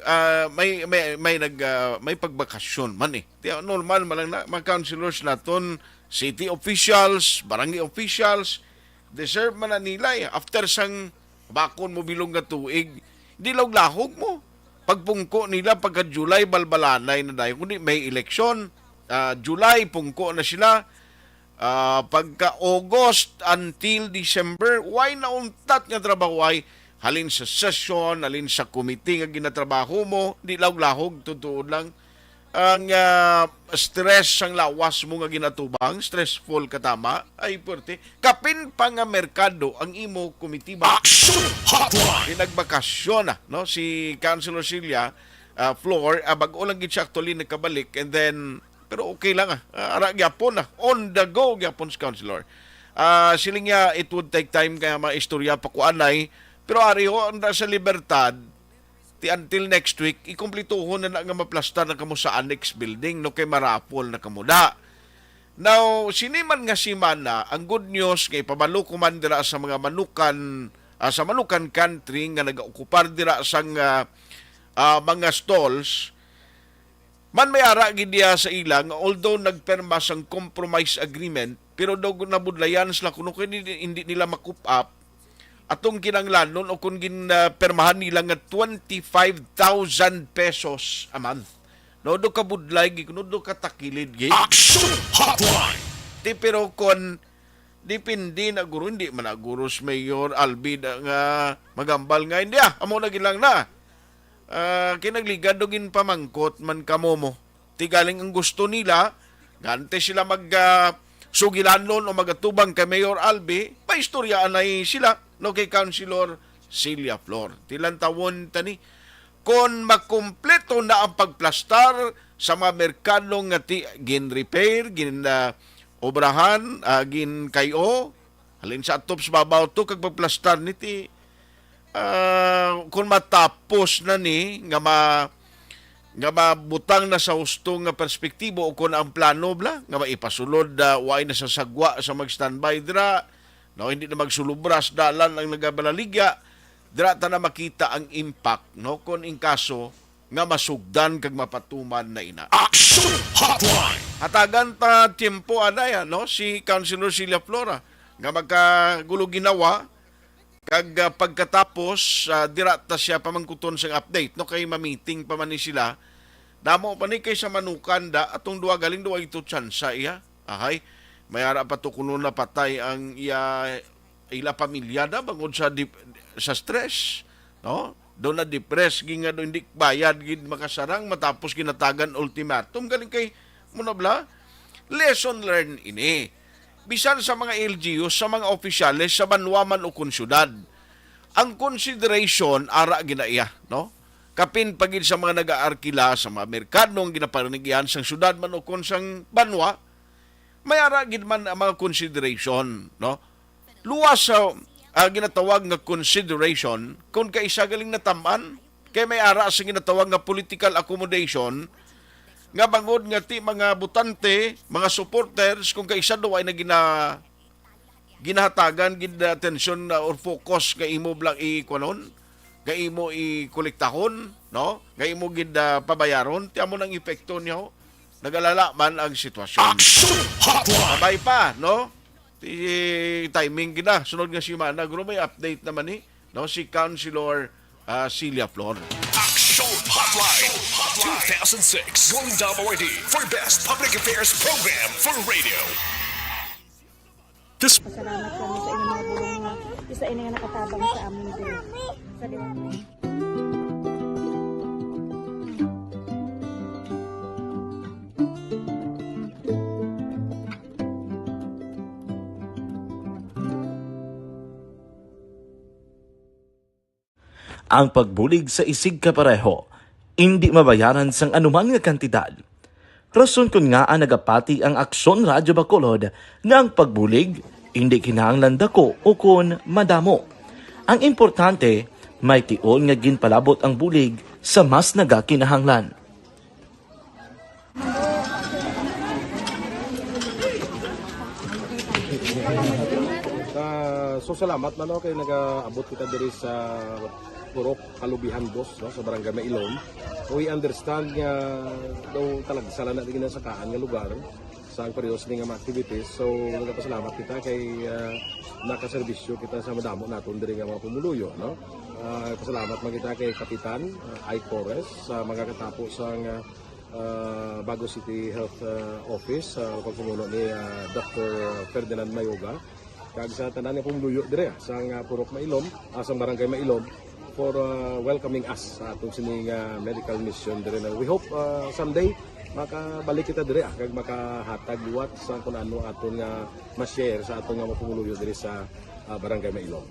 ah, may, may, may nag, ah, may pagbakasyon man eh. Di, normal man lang na, mga councilors naton, city officials, barangay officials, deserve man na nila eh. After sang bakon mo bilog nga tuig, di lahog-lahog mo. Pagpungko nila pagka July, balbalanay na dayon. Kundi may eleksyon, ah, July, pungko na sila. Ah, pagka August until December, why nauntat nga trabaho? Why? Halin sa session, halin sa committee nga ginatrabaho mo, di lahog-lahog, totoo lang. Ang, ah, stress sang lawas mo nga ginatubang, stressful ka tama, ay puwerte. Kapin pa nga merkado ang imo kumitiba. Action Hotline! Di nagbakasyon na, no? Si Councilor Celia, ah, Flor, ah, bag-o lang gid siya actually nagkabalik, and then, pero okay lang, ah. Ah, ara gyapon, ah. On the go gyapon si Councilor. Ah, siling niya, it would take time kaya maistorya pa kuanay. Pero ari ho, anda sa Libertad, ti until next week, ikumplituhon na na nga maplastar na kamo sa annex building, no, kay marapol na kamo da. Now, sini man nga semana, ang good news nga ipabalo ko man dira sa mga manukan, ah, sa manukan country nga nagaokupar dira sang, ah, ah, mga stalls, man may ara gid diya sa ila nga although nagpirma sang compromise agreement, pero daw nabudlayan sila kuno kay hindi, hindi nila makup up atong kinahanglanon o kung gin, ah, pirmahan nila nga twenty-five thousand pesos a month. No, do kabudlay gid, no, do katakilid gid. Action Hotline! Ti, pero kon depende na guro, hindi man na guro si Mayor Albi da nga magambal nga, hindi ah, amo na gid lang na. Ah, kinagligad do ginpamangkot man kamo mo. Ti galing ang gusto nila, nga antes sila mag, ah, sugilanon o magatubang kay Mayor Albi, maistoryaan na sila, no, kay Councilor Celia Flor. Ti lantawon tani, kon makumpleto na ang pagplastar sa mga merkado nga ti, gin-repair, gin, ah, obrahan, ah, gin-kayo, halin sa atop sa babaw to, kag pagplastar ni ti, ah, kung matapos na ni nga ma-, nga mabutang na sa husto nga perspektibo o kung ang plano bla nga maipasulod, ah, waay na sa sagwa sa mag-standby dira, no, hindi na magsulubras dalan ang nagabalaligya, dira ta na makita ang impact, no, kung in kaso nga masugdan kag mapatuman na ina. Action Hotline! Hatagan ta tiyempo anay, no, si Councilor Celia Flor nga magkagulo ginawa kag, ah, pagkatapos, ah, dira ta siya pamangkuton sang update, no, kay mamiting pa man ni sila. Damo pa ni kay sa manukan da atong duha galing duha ito tsansa iya. Ahay, may ara pa to kuno napatay ang iya, ila pamilya na bangod sa dip-, sa stress, no? Do na depressed gid nga do hindi bayad gid makasarang matapos ginatagan ultimatum galing kay mo na bla. Lesson learned ini. Bisan sa mga L G Us, sa mga opisyales, sa banwa man o kon syudad, ang consideration ara ginaiya, no? Kapin pa gid sa mga nagaarkila sa mga merkado nga ginapanagyan sang syudad man o kon sang banwa, may ara gid man ang mga consideration, no? Luwas sa, ah, ginatawag nga consideration, kung kaisa galing natam-an, Kay may ara sa ginatawag nga political accommodation nga bangod nga ti mga botante, mga supporters, kung kaisa daw ay nagina-, ginahatagan gid na atensyon na or focus nga imo blang ikuanon, nga imo ikolektahon, no? Nga imo gid, ah, pabayaron, ti amo nang epekto niya, ho. Nagalala man ang sitwasyon. Action Hotline! Sabay pa, no? Ti-, timing gid na. Sunod nga semana, guro, may update naman ni, no, si Councilor, ah, Celia Flor. Action Hotline two thousand six Golden Dome Awardee for Best Public Affairs Program for Radio. This Pasalamat kami sa inyong mga bulong nga isa ini nga nakatabang sa amon din. Sa liwanag. Ang pagbulig sa isigkapareho indi mabayaran sang anuman nga kantidad. Rason kon ngaa nagapati ang Aksyon Radyo Bacolod nga ang pagbulig indi kinahanglan dako ukon madamo. Ang importante, may tion nga ginpalabot ang bulig sa mas nagakinahanglan. Ah, so salamat man, no, kay nagaabot kita diri sa Purok Kalubihan Dos, no, sa Barangay Mailom. We understand nga daw talagsa lang na di ginasakaan nga lugar sa ang pareho sini nga mga activities. So, nagapasalamat kita kay, ah, nakaserbisyo kita sa madamo naton diri nga mga pumuluyo, no? Ah, pasalamat man kita kay Kapitan, ah, Ike Torres sa mga katapo sang, ah, ah, Bago City Health, ah, Office, sa pagpamuno ni, ah, Doctor Ferdinand Mayoga, kag sa tanan nga pumuluyo dire, ah, sang, ah, Purok Mailom, ah, sang Barangay Mailom, for, ah, welcoming us sa aton sini nga medical mission dire na. We hope, ah, someday makabalik kita dire, ah, kag makahatag liwat sa kun ano aton nga ma-share sa aton nga mga pumuluyo dire sa, ah, Barangay Mailom.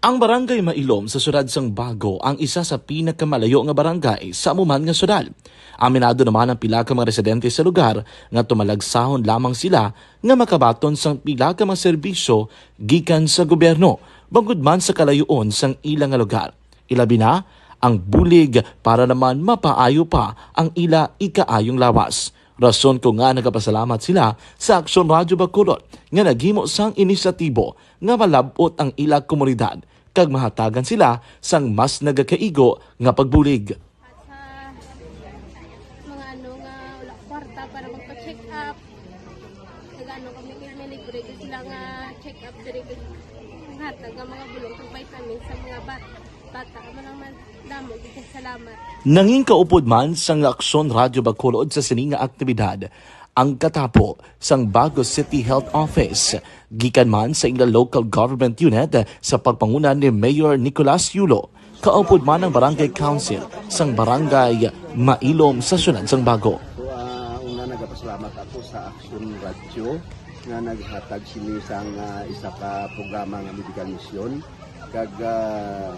Ang Barangay Mailom sa siyudad sang Bago ang isa sa pinakamalayo nga barangay sa amo man nga siyudad. Aminado naman ang pila ka mga residente sa lugar nga tumalagsahon lamang sila nga makabaton sang pila ka mga serbisyo gikan sa gobyerno, bangod man sa kalayoon sang ila nga lugar. Ilabi na, ang bulig para naman mapaayo pa ang ila ikaayong lawas. Rason ko nga nagapasalamat sila sa Aksyon Radyo Bacolod nga naghimo sang inisyatibo nga malab-ot ang ila komunidad kag mahatagan sila sang mas nagakaigo nga pagbulig. At sa mga ano nga wala kwarta para magpa-check up, nag-ano kami, kay may libre gyud sila nga check up diri, kag hatag nga mga bulong kag vitamins sa mga bat-, bata. Amo lang man, damo gyud kay salamat. Nangin kaupod man sang Aksyon Radyo Bacolod sa sini nga aktibidad ang katapo sang Bago City Health Office, gikan man sa ila local government unit sa pagpanguna ni Mayor Nicolas Yulo, kaupod man ang Barangay Council sang Barangay Mailom sa siyudad sang Bago. So, ah, una, nagapasalamat ako sa Action Radio nga naghatag sini sang, ah, isa ka programa nga medical mission. Kag, ah,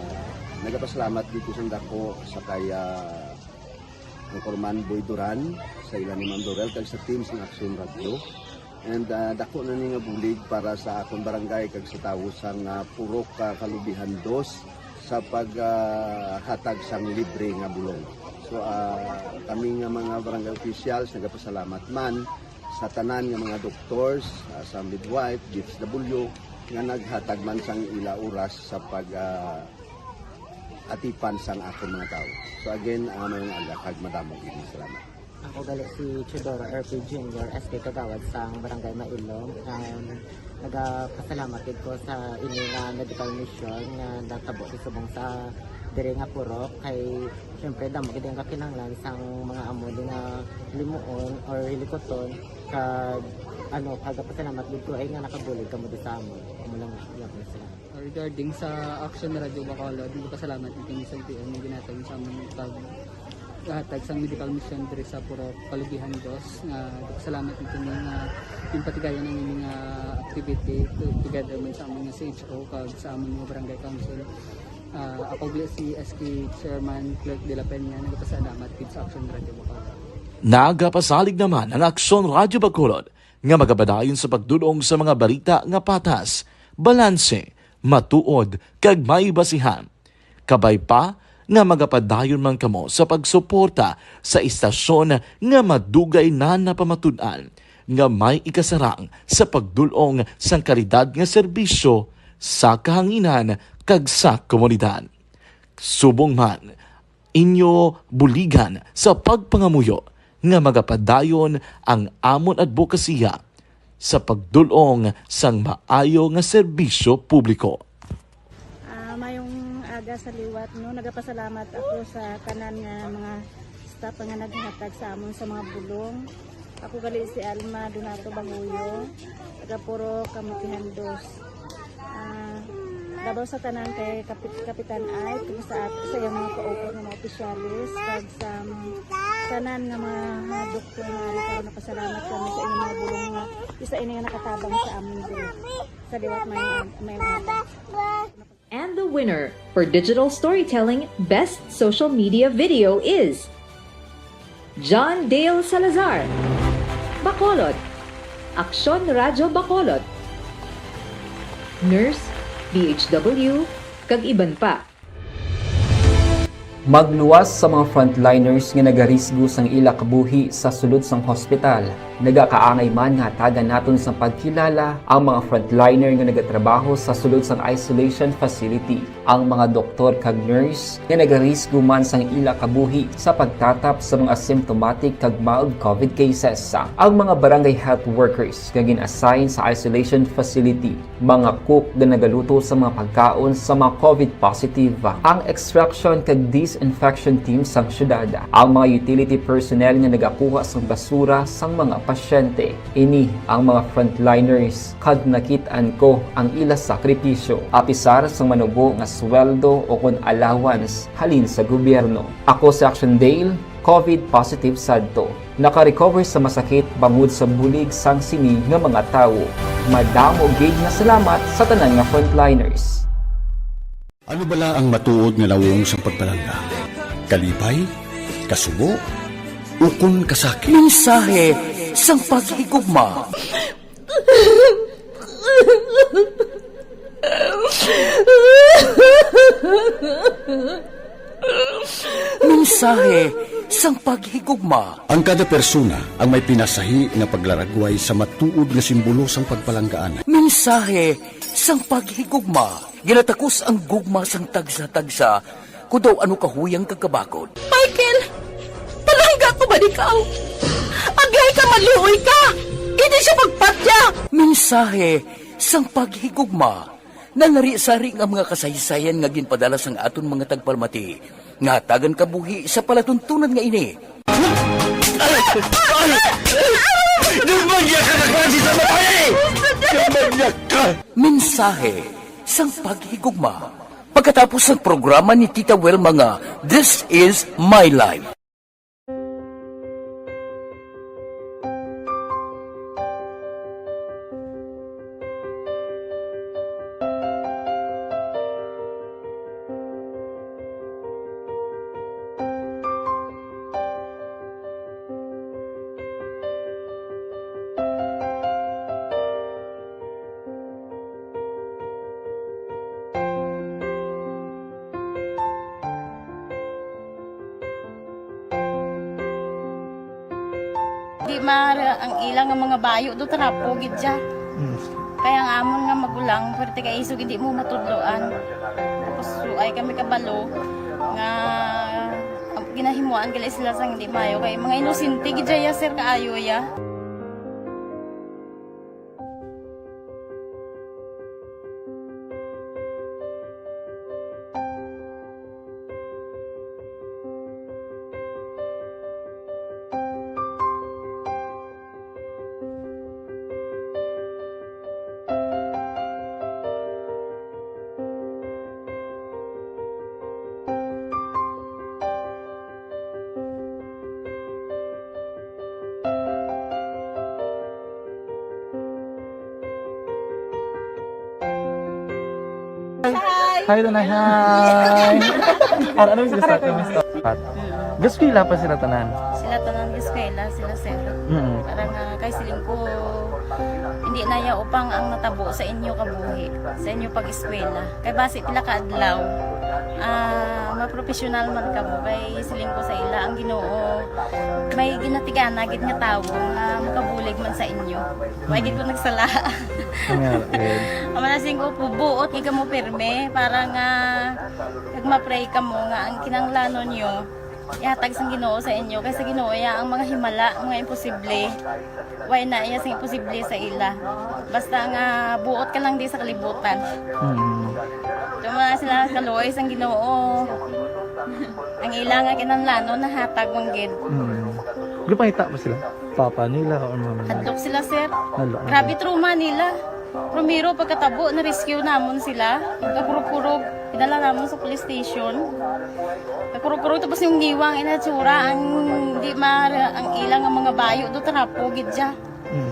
nagapasalamat dito sang dako sa kay, ah, Anchorman Boy Duran, sa ila ni Ma'am Dorel, kag sa team sang Action Radio. And, ah, dako na ni nga bulig para sa akon barangay kag sa tawo sang, ah, Purok, ah, Kalubihan Dos sa pag, ah, hatag sang libre nga bulong. So, ah, kami nga mga barangay officials nagapasalamat man sa tanan nga mga doctors, ah, sa midwife, D S W, nga naghatag man sang ila oras sa pag, ah, atipan sang akon mga tawo. So again, ah, maayong aga kag madamo gid nga salamat. Ako gali si Teodoro R P Junior, S K Kagawad sang Barangay Mailom. Um, nagapasalamat gid ko sa ini nga medical mission nga natabo sa subong sa diri nga purok, kay siyempre damo gid ang kakinahanglan sang mga amo di nga limuon or hilikuton, kag ano, kagapasalamat gid ko ay nga nakabulig kamo di sa amon. Amo lang, iya ko sila. Regarding sa Action Radio Bacolod, nagpasalamat ni kami sa L T O nga ginhatag sa amon pag hatag sang medical mission diri sa Purok Kalubihan Dos, nga nagpasalamat ni kami nga ginpatigayon ang ining, ah, activity to-, together man sa amon nga C H O kag sa amon nga barangay council. Ah, ako gali si S K Chairman Clerk de la Peña, nagpasalamat gid sa Action Radio Bacolod. Nagapasalig naman ang Aksyon Radio Bacolod nga magapadayon sa pagdul-ong sa mga balita nga patas, balanse, matuod, kag may basihan. Kabay pa, nga magapadayon man kamo sa pagsuporta sa istasyon nga madugay na napamatud-an nga may ikasarang sa pagdul-ong sang kalidad nga serbisyo sa kahanginan kag sa komunidad. Subong man, inyo buligan sa pagpangamuyo nga magapadayon ang amon adbokasiya sa pagdul-ong sang maayo nga serbisyo publiko. Ah, mayong aga sa liwat, no? Nagapasalamat ako sa tanan nga mga staff nga naghatag sa amon sa mga bulong. Ako gali si Alma Donato Bahuyo, taga Purok Kamutihan Dos. Ah, labaw sa tanan kay Kapit-, Kapitan Ike, sa, sa iyang mga kaupat nga mga opisyales, kag sa, um, tanan nga mga, ah, doktor nga ari karon, napasalamat kami sa inyong mga bulong nga isa ini nga nakatabang sa amin diri. Sa liwat, may, may mga And the winner for Digital Storytelling Best Social Media Video is John Dale Salazar, Bacolod, Aksyon Radyo Bacolod, Nurse, D H W, kag iban pa. Magluwas sa mga frontliners nga nagarisgo sang ila kabuhi sa sulod sang hospital. Nagakaangay man nga hatagan naton sang pagkilala ang mga frontliner nga nagatrabaho sa sulod sang isolation facility, ang mga doktor kag nurse nga nagarisgo man sang ila kabuhi sa pagtatap sa mga asymptomatic kag mild covid cases, ang mga barangay health workers nga gin-assign sa isolation facility, mga cook nga nagaluto sa mga pagkaon sa mga covid positive, ang extraction kag disinfection team sang syudad, ang mga utility personnel nga nagakuha sang basura sang mga pasyente. Ini ang mga frontliners, kag nakit-an ko ang ila sakripisyo, apisar sang manubo nga sweldo o kon allowance halin sa gobyerno. Ako si Action Dale, covid positive sadto. Naka-recover sa masakit bangod sa bulig sang sini nga mga tawo. Madamo gid nga salamat sa tanan nga frontliners. Ano bala ang matuod nga nawong sang pagpalangga? Kalipay? Kasubo? Ukon kasakit? Mensahe sang paghigugma. Mensahe sang paghigugma. Ang kada persona ang may pinasahi nga paglaragway sa matuod nga simbolo sang pagpalanggaan. Mensahe sang paghigugma. Ginatakos ang gugma sang tagsa-tagsa, kon daw ano kahuyang kag kabakod. Michael, palangga ko ba ikaw? Aglaay ka, maluoy ka! Hindi siya pagpatya! Mensahe sang paghigugma. Nalari-sari nga mga kasaysayan nga ginpadala sang aton mga tagpalamati nga hatagan kabuhi sa palatuntunan nga ini. Ay! Ay! Demonyo ka nga klase sa babae! Demonyo ka! Mensahe sang paghigugma. Pagkatapos sang programa ni Tita Welma nga This Is My Life. Di ma-, ang ila nga mga bayo do trapo gid siya. Mm. Kaya ang amon nga magulang, pwerte kay isog hindi mo matudloan. Tapos suay kami kabalo nga ginahimuan gali sila sang hindi maayo kay mga inosente gid siya, sir, kaayo ya. Hi! Hi, Tanay. Hi! Ano, ano mas gusto? Ano mas gusto? Gaskwela pa sila tanan? Sila tanan, gaskwela, sila, sir. Mm. Para nga, Siling ko, hindi na ya upang ang natabo sa inyo kabuhi, sa inyo pag-eskwela. Kay basi pila ka adlaw, ah, mapropesyonal man kamo. Kay siling ko sa ila, ang Ginoo may ginatigana gid nga tawo nga makabulig man sa inyo. Wa gid ko nagsala. Nga, eh. Ang mga siling ko, buot gid kamo pirme para nga kag ma-pray kamo nga ang kinahanglanon nyo ihatag sang Ginoo sa inyo, kay sa Ginoo ya ang mga himala, mga imposible. Way na iya sing imposible sa ila. Basta nga buot ka lang di sa kalibutan. Mm. Tuma sila kaluoy sang Ginoo. Ang ila nga kinahanglanon nahatag man gid. Mm. Gupangita pa sila? Papa nila or mama nila? Hadlok sila, sir. Hadlok. Grabe trauma nila. Primero, pagkatabo, na-rescue namon sila. Pagkakurog-kurog, dinala namon sa police station. Pagkakurog-kurog, tapos yung niwang inatsura, ang di ma-, ang ilang ang mga bayo, do trapo, gid siya. Mm.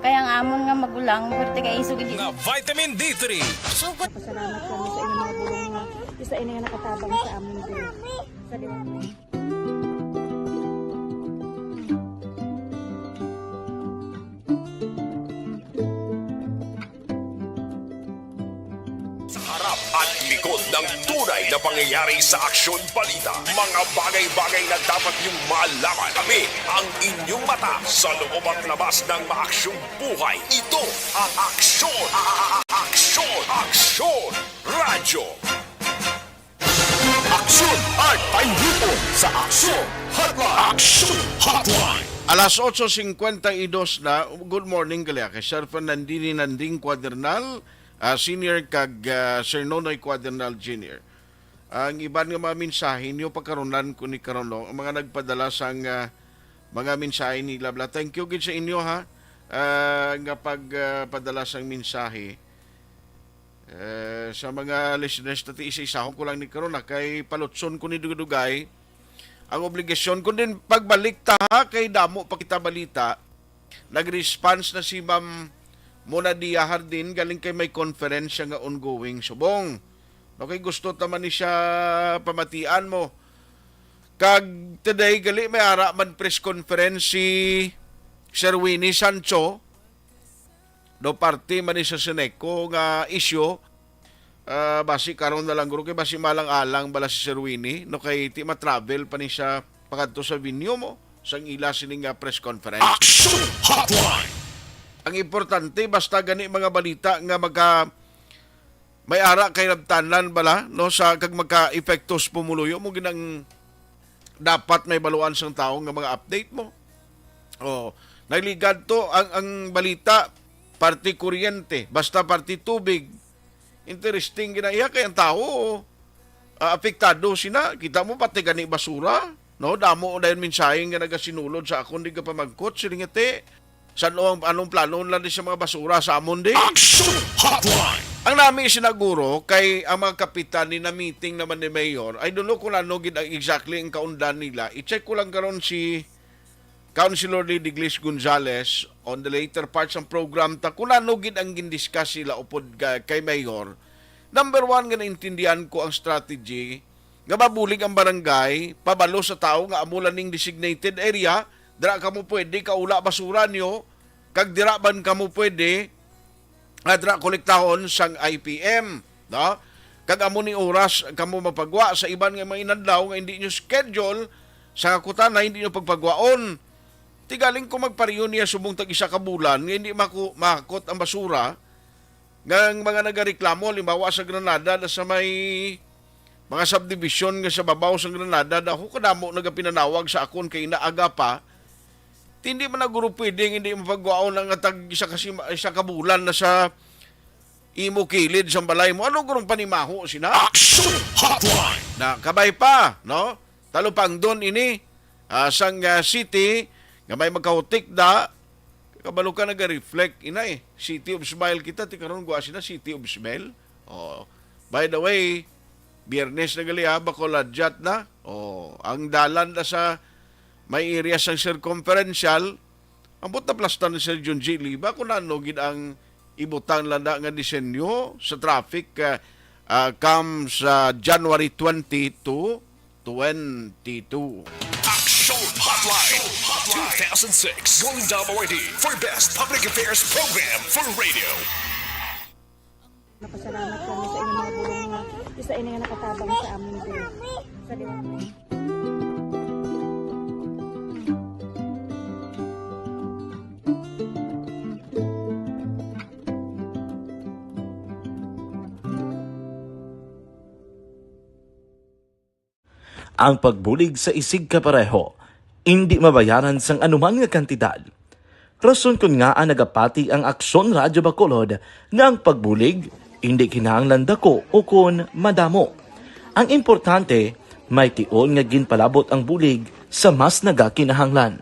Kaya ang amon nga magulang, pwerte kay isog, hindi. Nga vitamin D three. Pasalamat kami sa inyong mga bulong nga isa ini nga nakatabang sa amon diri. Sa liwat. Sa harap at likod ng tunay na pangyayari sa Aksyon Balita, mga bagay-bagay na dapat niyong malaman. Kami ang inyong mata sa loob at labas ng maaksyong buhay. Ito ang Aksyon, a-, a-, a-, Aksyon, Aksyon Radyo. Aksyon at pahibupon sa Aksyon Hotline. Aksyon Hotline. Alas otso cincuenta y dos na. Good morning, gali kay Sir Fernandini Nanding Cuadernal, ah, Senior, kag, ah, Sir Nonoy Cuadernal Junior. Ang iban nga mga mensahe niyo, pagkarunan ko ni karon, no? Ang mga nagpadala sang, ah, mga mensahe nila, bla. Thank you gid sa inyo, ha, ah, nga pag, ah, padala sang mensahe. Eh, sa mga listeners, tati isa-isahon ko lang ni karon, ha, kay palutson ko ni dugay-dugay ang obligasyon. Kun din pagbalik ta, ha, kay damo pa kita balita. Nag-response na si Ma'am Monadia Hardin, galing kay may konferensya nga ongoing subong. Okay, gusto ta man ni siya pamatian mo. Kag today, gali, may ara man press conference si Sir Winnie Sancho. Do parte man ni sa Seneco nga issue, ah, basi karon na lang guro kay basi malang-alang bala si Sir Winnie, no, kay ti ma-travel pa ni siya pakadto sa venue mo sang ila sini nga press conference. Action Hotline. Ang importante, basta gani mga balita nga magka-, may ara kay labtanan bala, no, sa kag magka-epektos pumuluyo mo, ginang dapat may baluan sang tawo nga mga update mo. Oh, nagligad to ang, ang balita, parte kuryente, basta parte tubig. Interesting gina iya kay ang tawo, ah, apektado sina. Kita mo pati gani basura, no? Damo dayon mensahe nga nagasinulod sa akon di ka pamagkot, siling iti, san-o ang, anong plano nila di sa mga basura sa amon di? Action Hotline. Ang nami sinaguro kay ang mga kapitan ni na meeting naman ni Mayor, I don't know kung ano gid ang exactly ang kaundan nila. I-check ko lang karon si Councilor Lady Glis Gonzales on the later part sang program ta kung ano gid ang gindiscuss sila upod ka-, kay Mayor. Number one nga naintindihan ko ang strategy nga mabulig ang barangay pabalo sa tawo nga amo lang ning designated area, dira kamo pwede kaula basura nyo, kag dira man kamo pwede nga dira kolektahon sang I P M, no? Kag amo ni oras kamo mapagwa sa iban nga mga inadlaw nga hindi nyo schedule sa kutanay, hindi nyo pagpagwaon. Tigaling ko magpariyon niya subong tag isa ka bulan nga hindi maku-, mahakot ang basura, nga ang mga nagareklamo, halimbawa sa Granada, na sa may mga subdivision nga sa babaw sa Granada, daw ko kadamo nagapinanawag sa akon kay inaaga pa, hindi man na guro pwedeng hindi mapagwaon ang tag isa ka sima-, isa ka bulan na sa imo kilid sa balay mo. Ano gurong panimaho sina? Action Hotline. Na kabay pa, no? Talupangdon ini, ah, sang, ah, city nga may magkahutik da. Kabalo ka naga-reflect, inay. City of Smile kita, ti karon gwa sina City of Smell. Oh. By the way, Biyernes na gali, ha, Bacolod Jot na. Oh, ang dalan na sa may area sang circumferential, ang buta plastan ni Sir Junji Liba kung ano gid ang ibutang lang na nga disenyo sa traffic, ah, ah, come sa January twenty to twenty-two. Action Hotline. two thousand six Golden Dome Awardee for Best Public Affairs Program for Radio. Napasalamat kami sa inyong mga bulong nga isa ini nga nakatabang sa amon din. Sa liwat. Ang pagbulig sa isigkapareho indi mabayaran sang anuman nga kantidad. Rason kon ngaa nagapati ang Aksyon Radyo Bacolod nga ang pagbulig indi kinahanglan daku ukon madamo. Ang importante, may tion nga ginpalabot ang bulig sa mas nagakinahanglan.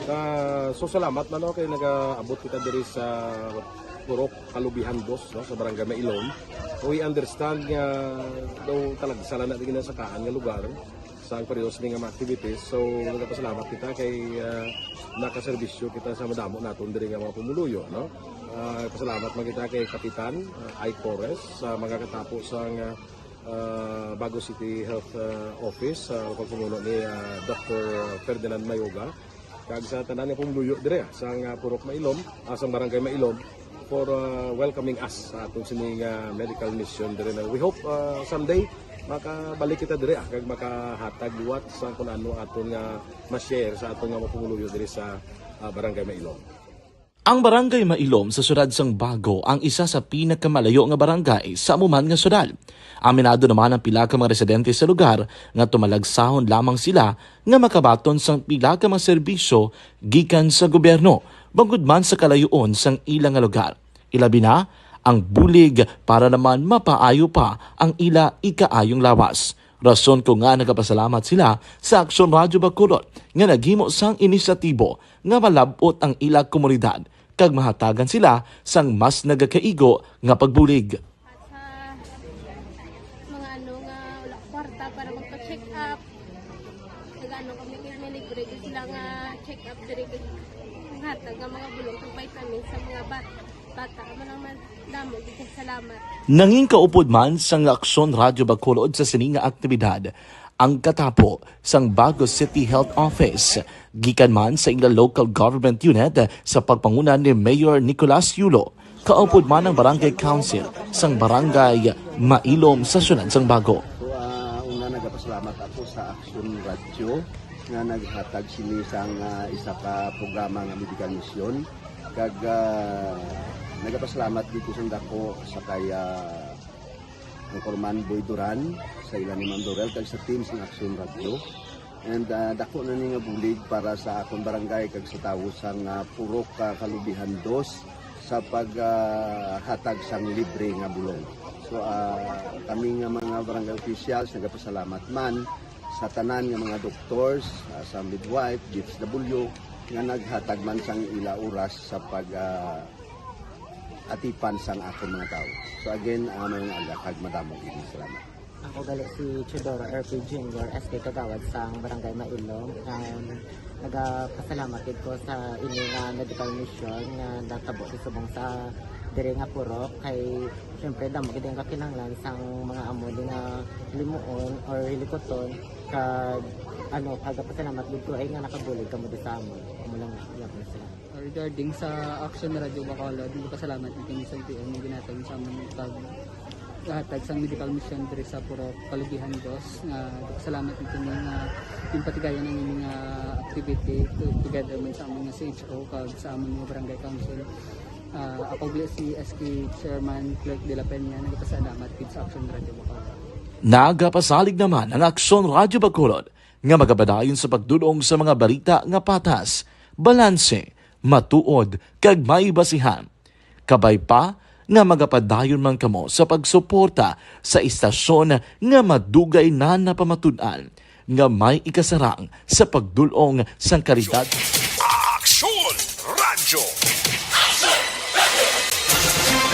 Ah, so salamat man, no, kay nagaabot kita diri sa Purok Kalubihan Dos, no, sa Barangay Mailom. We understand nga daw talagsa lang na di ginasakaan nga lugar sa ang pareho sini nga mga activities. So nagapasalamat kita kay, ah, nakaserbisyo kita sa madamo naton diri nga mga pumuluyo, no. Ah, pasalamat man kita kay Kapitan, ah, Ike Torres sa mga katapo sa nga ah, Bago City Health, ah, Office, sa pagpamuno ni, ah, Doctor Ferdinand Mayoga, kag sa tanan nga pumuluyo dire, ah, sang, ah, Purok Mailom, ah, sang Barangay Mailom, for, ah, welcoming us sa aton sini nga medical mission dire na. We hope, ah, someday makabalik kita dire, ah, kag makahatag liwat sa kung ano aton nga ma-share sa aton nga mga pumuluyo dire sa, ah, Barangay Mailom. Ang Barangay Mailom sa siyudad sang Bago ang isa sa pinakamalayo nga barangay sa amo man nga siyudad. Aminado naman ang pila ka mga residente sa lugar nga tumalagsahon lamang sila nga makabaton sang pila ka mga serbisyo gikan sa gobyerno, bangod man sa kalayoon sang ila nga lugar. Ilabi na ang bulig para naman mapaayo pa ang ila ikaayong lawas. Rason ko nga nagapasalamat sila sa Aksyon Radyo Bacolod nga naghimo sang inisyatibo nga malab-ot ang ila komunidad kag mahatagan sila sang mas nagakaigo nga pagbulig. Sa mga ano nga wala kwarta para magpa-check up, nag-ano kami, kay may libre gyud sila nga check up diri, kag hatag nga mga bulong kag vitamins sa mga bat-, bata. Amo lang man, damo gyud kay salamat. Nangin kaupod man sang Aksyon Radyo Bacolod sa sini nga aktibidad ang katapo sang Bago City Health Office, gikan man sa ila local government unit sa pagpanguna ni Mayor Nicolas Yulo, kaupod man ang Barangay Council sang Barangay Mailom sa siyudad sang Bago. So, ah, una, nagapasalamat ako sa Aksyon Radyo nga naghatag sini sang, ah, isa ka programa nga medical mission. Kag, ah, nagapasalamat dito sa dako sa kay, ah, Anchorman Boy Duran, sa ila ni Ma'am Dorel, kag sa team sa Aksyon Radyo. And, ah, dako na ni nga bulig para sa akon barangay kag sa tawo sang, ah, Purok, ah, Kalubihan Dos sa pag, ah, hatag sang libre nga bulong. So, ah, kami nga mga barangay officials nagapasalamat man sa tanan nga mga doctors, ah, sa midwife, D S W, nga naghatag man sang ila oras sa pag, ah, atipan sang akon mga tawo. So again, ah, may nga aga kag madamo gid nga salamat. Ako gali si Teodoro R P Junior, S K Kagawad sang Barangay Mailom. Um, nagapasalamat gid ko sa ini nga medical mission nga natabo sa subong sa diri nga purok. Kay siyempre, damo gid ang kakinahanglan sang mga amo di nga limuon or hilikuton. Kag, ano, pagapasalamat gid ko ay nga nakabulig kamo di sa amon. Amo lang, yapon sila. Regarding sa Action Radio Bacolod, nagpasalamat na kami sa L T O nga ginhatag sa amon pag hatag sang medical mission diri sa Purok Kalubihan Dos, nga nagpasalamat na kami nga yung patigayon ang ining, ah, activity to-, together man sa amon nga C H O kag sa amon nga barangay council. Ah, ako gali si S K Chairman Clerk de la Peña, nagpasalamat gid sa Action Radio Bacolod. Nagapasalig naman ang Aksyon Radio Bacolod nga magapadayon sa pagdul-ong sa mga balita nga patas, balanse, matuod, kag may basihan. Kabay pa nga magapadayon man kamo sa pagsuporta sa istasyon nga madugay na napamatud-an nga may ikasarang sa pagdul-ong sang kalidad. Aksyon Radyo.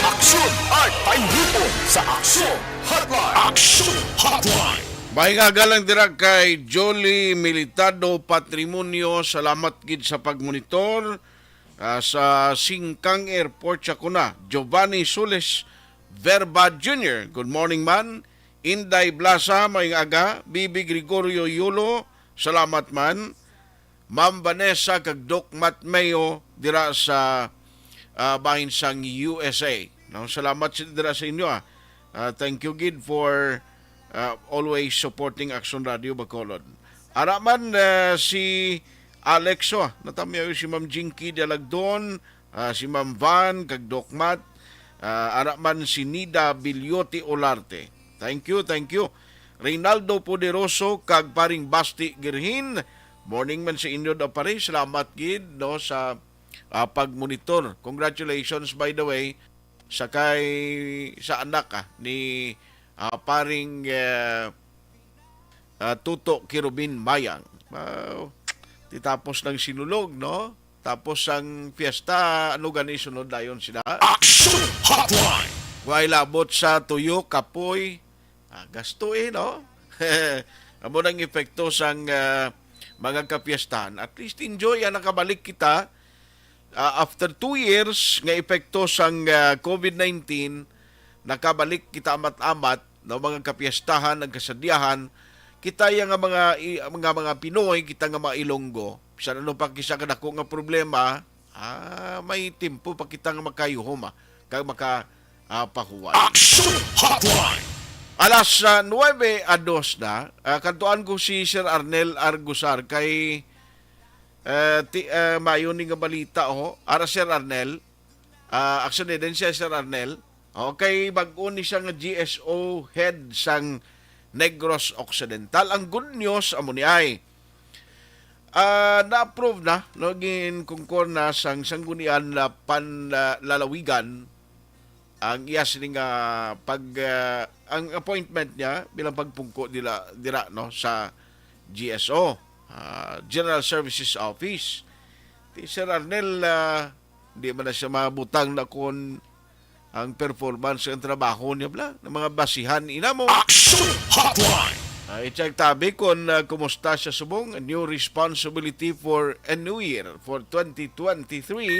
Aksyon at Painipon sa Aksyon Hotline. Aksyon Hotline. Maayong aga lang dira kay Jolly Militado Patrimonio. Salamat gid sa pagmonitor. Ah, sa Singkang Airport sa kuna, Giovanni Solis, Verba Junior, good morning man. Inday Blasa, maayong aga. Bibi Gregorio Yulo, salamat man. Ma'am Vanessa kag Doc Matt Mayo dira sa, ah, bahin sang U S A. No, salamat si-, dira sa inyo, ah. Ah, thank you gid for, ah, always supporting Action Radio Bacolod. Ara man, ah, si Alex, oh, natamiyaw si Ma'am Jinky Dalagdon, ah, si Ma'am Van kag Doc Matt, ah, ara man si Nida Bilyote Olarte. Thank you, thank you. Reynaldo Poderoso kag paring Basti Girhin. Morning man sa inyo daw, pare. Salamat gid, no, sa, ah, pagmonitor. Congratulations, by the way, sa kay, sa anak, ah, ni, ah, paring, eh, ah, Tuto Kirubin Mayang. Ah, titapos ng Sinulog, no? Tapos ang fiesta, ano gani sunod dayon sila? Action Hotline! Way labot sa tuyo, kapoy. Ah, gasto eh, no? Amo nang epekto sang, ah, mga kapiestahan. At least enjoy, ah, nakabalik kita. Ah, after two years nga epekto sang, ah, covid nineteen, nakabalik kita amat-amat, no, mga kapiestahan, nagkasadyahan. Kita ya nga mga i-, mga, mga Pinoy, kita nga mga Ilonggo, bisan ano pa kisa kadako nga problema, ah, may tempo pa kita nga makayuhom, ah, kag maka, ah, pahuway. Action Hotline! Alas, ah, nuwebe a dos na, ah, kadtuan ko si Sir Arnel Argusar kay, eh, ti-, eh, mayo ni nga balita, oh. Ara, Sir Arnel, ah, actually, din siya, Sir Arnel. Okay, bag-o ni siya nga G S O head sang Negros Occidental. Ang good news, amo ni ay, ah, na-approve na, no, ginkungkor na sang Sanggunian na Panlalawigan ang iya sini nga pag, ah, ang appointment niya bilang pagpungko dila, dira, no, sa G S O, ah, General Services Office. Ti Sir Arnel, ah, di man na siya mabutang na kon ang performance ang trabaho niya, bla, ng mga basihan ina mo. Action Hotline! Ah, i-check tabi kung, ah, kumusta siya subong. A new responsibility for a new year for twenty twenty-three.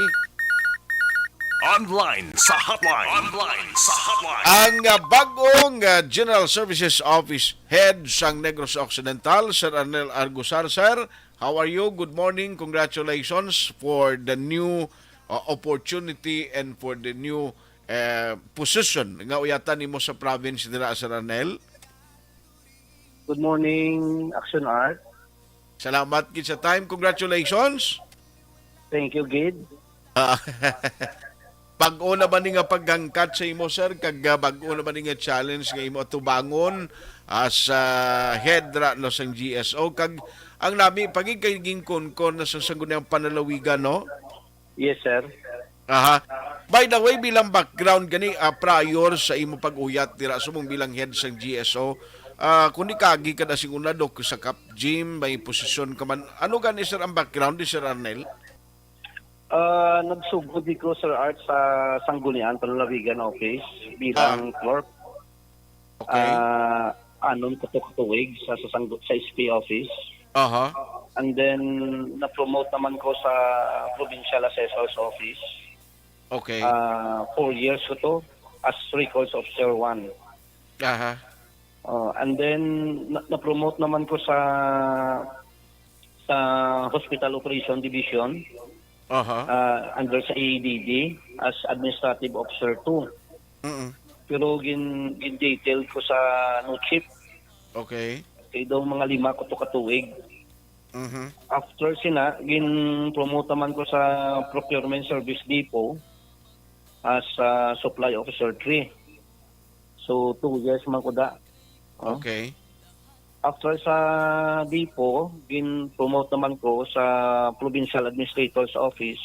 Online sa hotline. Online sa hotline. Ang, ah, bag-ong, ah, General Services Office Head sang Negros Occidental, Sir Arnel Argusar. Sir, how are you? Good morning. Congratulations for the new, uh, opportunity and for the new, uh, position nga uyatan nimo sa province dira, Sir Arnel. Good morning, Action Art. Salamat gid sa time. Congratulations. Thank you, gid. Ah, bag-o na ba ni nga paghangkat sa imo, sir? Kag, ah, bag-o na ba ni nga challenge nga imo atubangon as, ah, head ra, no, sang G S O? Kag ang nami pa gid kay ginkunkon na sa Sangguniang Panlalawigan, no? Yes, sir. Aha. By the way, bilang background gani, ah, prior sa imo pag-uyat dira sa mong bilang head sang G S O, ah, kung di kagi ka na sing una, Dok, sa Cap Gym, may posisyon ka man. Ano gani, sir, ang background ni Sir Arnel? Ah, nagsugod di ko, Sir Art, sa Sanggunian Panlalawigan Office bilang Ah. clerk. Okay. Ah, anom ka to ka tuig sa, sa, sanggu-, sa S P office. Aha. And then, na-promote naman ko sa Provincial Assessor's Office. Okay. Ah, four years ko to as Records Officer one. Aha. Oh, and then, na-, na-promote naman ko sa, sa Hospital Operation Division, Aha. ah, under sa A A D D as Administrative Officer two. Mm-mm. Pero gin-, gin-detail ko sa no chief. Okay. Kay daw mga lima ko to ka tuig. Mhm. After sina, gin-promote naman ko sa Procurement Service Depot as, ah, Supply Officer three. So, two years man ko da. Oh. Okay. After sa depot, gin-promote naman ko sa Provincial Administrator's Office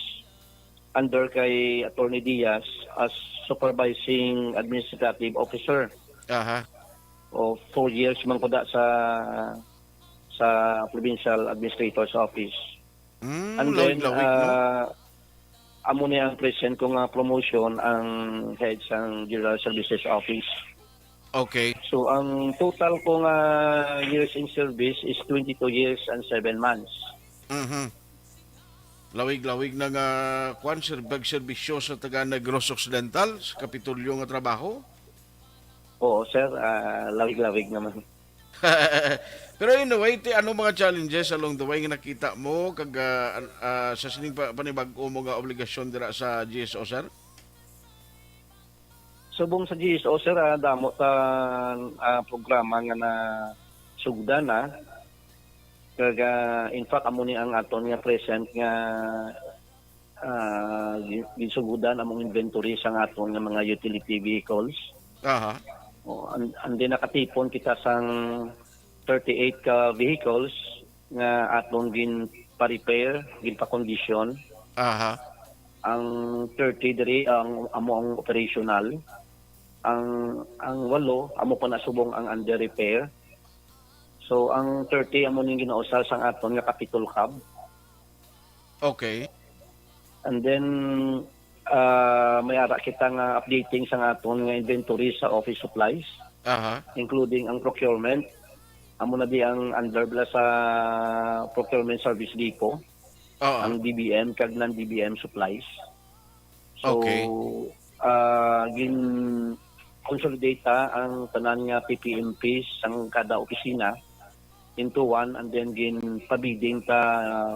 under kay Attorney Diaz as Supervising Administrative Officer. Aha. O, four years man ko da sa, sa Provincial Administrator's Office. Mm, And then, lawig-lawig, no? ah, amo ni ang present ko nga promotion ang head sang General Services Office. Okay. So, ang total ko nga years in service is twenty-two years and seven months. Mhm. Lawig-lawig na nga, kwan, sir, pagserbisyo sa taga Negros Occidental, sa Kapitolyo nga trabaho? Oo, sir, ah, lawig-lawig naman. Pero anyway, ti ano mga challenges along the way nga nakita mo kag, ah, an- ah, sa sining pa- panibag-o mo nga obligasyon dira sa G S O, sir? Subong sa G S O, sir, ah, damo ta, ah, programa nga nasugdan na. Kag, ah, in fact, amo ni ang aton nga present nga, ah, gi- ginsugudan among inventory sang aton nga mga utility vehicles. Aha. O, an- and then nakatipon kita sang thirty-eight ka vehicles nga aton ginpa-repair, ginpa-condition. Aha. Ang thirty diri ang amo ang operational. Ang ang walo amo pa na subong ang under repair. So ang thirty amo ning ginausar sang aton nga Capitol Cab. Okay. And then, ah, may ara kita nga updating sang aton nga inventory sa office supplies, Aha. including ang procurement. Amo na di ang under bala sa procurement service depot, Oo. ang D B M kag non-D B M supplies. So, Okay. ah, gin-consolidate ta ang tanan nga P P M Ps sang kada opisina into one, and then gin-pa-bidding ta,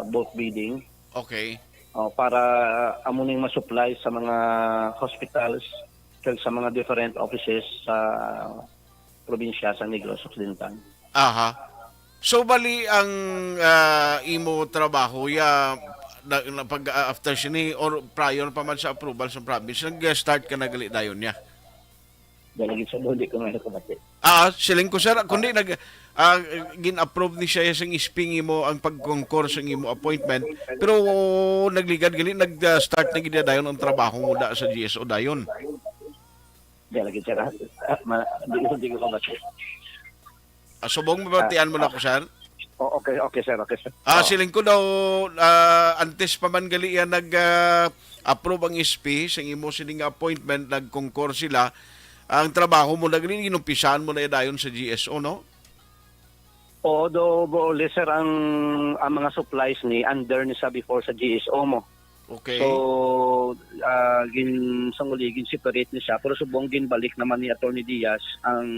bulk bidding. Okay. Oh, para amo ning ma-supply sa mga hospitals kag sa mga different offices sa probinsya sa Negros Occidental. Aha. So, bali ang, ah, imo trabaho ya na, na pag, ah, after sini or prior pa man sa approval sa province, nag-start ka na gali dayon niya? Dahil lagi sa duli ko nga nakabati. Ah, siling ko, sir, kundi nag ah, gin-approve ni siya sa isping imo ang pagkongkor sa imo appointment, pero nagligad gali, nag-start na gid dayon ang trabaho mo da sa G S O dayon. Dahil lagi, sir, ah, ah, ma- di ko di ko kabati. Ah, subong mabatian mo na ko, sir? Oh, okay, okay, sir, okay, sir. Ah, Oh. Siling ko daw, ah, antes pa man gali yan nag, ah, approve ang S P sa imo sini nga appointment, nagkongkor sila. Ang trabaho mo na gali, inumpisahan mo na dayon sa G S O, no? Oo, do, more or less, sir, ang, ang mga supplies ni under ni sa before sa G S O mo. Okay. So, ah, gin, sa uli, gin-separate ni siya. Pero subong ginbalik naman ni Attorney Diaz ang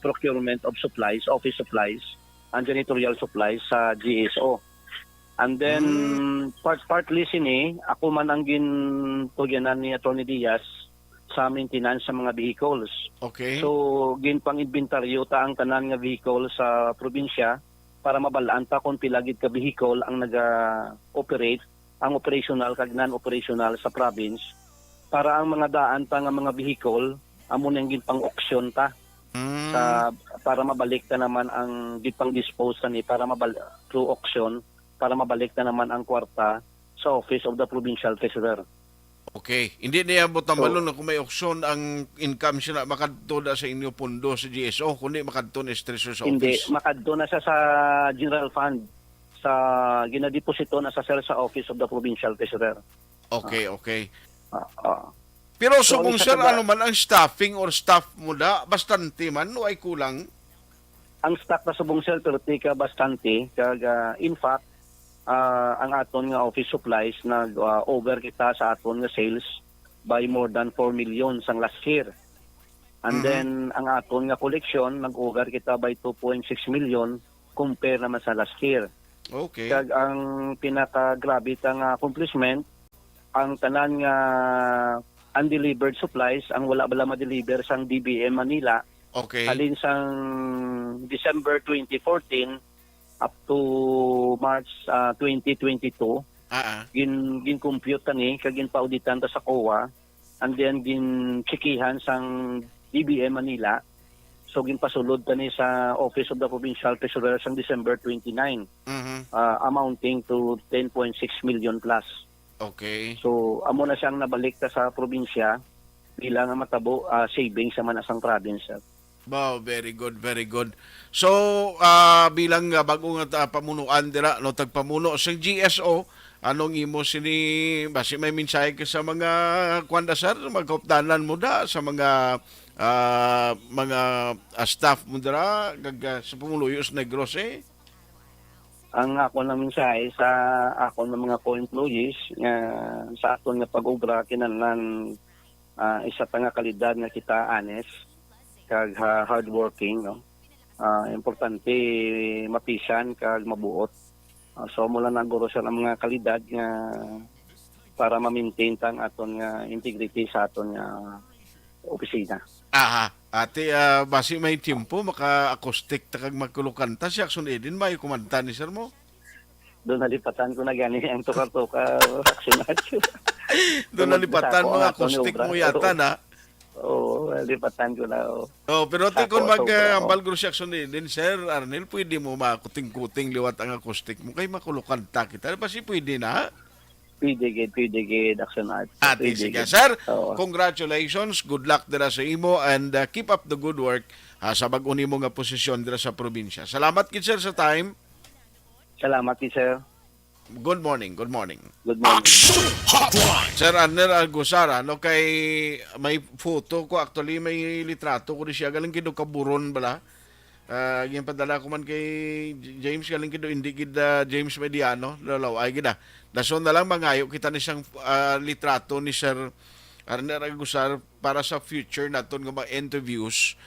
procurement of supplies, office supplies, and janitorial supplies sa G S O. And then, Hmm. part, partly sini, ako man ang gintugyanan ni Attorney Diaz sa maintenance sa mga vehicles. Okay. So, ginpang-inventaryo ta ang tanan nga vehicle sa probinsya para mabalaan ta kung pila gid ka vehicle ang naga-operate, ang operational kag non-operational sa province, para ang mga daan ta nga mga vehicle, amo nang ginpang-auction ta Mm. sa, para mabalik ta naman ang ginpang-dispose ta ni, para mabal-, through auction, para mabalik ta naman ang kwarta sa Office of the Provincial Treasurer. Okay. Hindi niya mo tambalon So, na kung may auction ang income siya na makadto na sa inyo pondo sa G S O, kundi makadto na sa Treasury sa Hindi, office. Makadto na siya sa general fund, sa ginadeposito na sa, sir, sa Office of the Provincial Treasurer. Okay, Ah. Okay. Ah, ah. Pero So, subong, sir, ano man ang staffing or staff mo da? Bastante man o ay kulang? Ang stock na subong, sir, pero tika bastante. Kag, ah, in fact, ah, ang aton nga office supplies, nag, ah, over kita sa aton nga sales by more than four million sang last year. And Mhm. then, ang aton nga collection, nag-over kita by two point six million compare naman sa last year. Okay. Kag ang pinakagrabe ta nga accomplishment, ang tanan nga undelivered supplies, ang wala bala ma-deliver sang D B M Manila, Okay. halin sang December twenty fourteen up to March, ah, twenty twenty-two, Ah, ah. gin-, gin-compute ta ni kag ginpauditan ta sa COA, and then gin-checkihan sang D B M Manila. So, ginpasulod ta ni sa Office of the Provincial Treasurer sang December twenty-nine, Mhm. ah, amounting to ten point six million plus. Okay. So, amo na siyang nabalik ta sa probinsya bilang nga matabo, ah, savings naman asang province, sir. Wow, very good, very good. So, ah, bilang, ah, bag-o nga ta-, pamunuan dira, no, tagpamuno sa G S O, anong imo sini, basi may mensahe ka sa mga, kuwan da, sir, mga kaupdanan mo da, sa mga, ah, mga, ah, staff mo dira, kag, ah, sa pumuluyo sa Negros, eh? Ang ako na mensahe sa akon nga mga co-employees nga sa aton nga pag-obra, kinahanglan, ah, isa ta nga kalidad nga kita honest. kag ha-, hardworking, no? Ah, importante mapisan kag mabuot. Ah, so, mula na guro sa mga kalidad nga para ma-maintain ta ang aton nga integrity sa aton nga opisina. Aha. Ate, ah, basi may tiyempo, maka-acoustic ta kag magkulokanta si Action Eden, may kumanta ni sir mo? Doon nalipatan ko na gani ang tukar-tukar, Action Art. Doon nalipatan, mga acoustic mo yata na. Oo, nalipatan ko na, oh. Oh, pero ti Ako, kun mag, sobra, ah, oh. Ambal guro si Action Eden, Sir Arnel, pwede mo makuting-kuting liwat ang acoustic mo kay makulokanta kita. Basi pwede na? Pwede gid, pwede gid, Action Art. Ate, pwede sige, gid. Sir, oo. Congratulations, good luck dira sa imo, and, uh, keep up the good work, uh, sa bag-o nimo nga posisyon dira sa probinsya. Salamat gid, sir, sa time. Salamat gid, sir. Good morning, good morning. Good morning. Action Hotline. Sir Arnel Algusara, no, kay may photo ko, actually, may litrato ko di siya, galing kido kaburon bala. Ah, ginpadala ko man kay J-, James, galing kido, hindi gid, ah, James Mediano, lalaw, ay gid, ah. Dason na lang, mangayo kita ni siyang, ah, litrato ni Sir Arnel Algusar para sa future naton nga mga interviews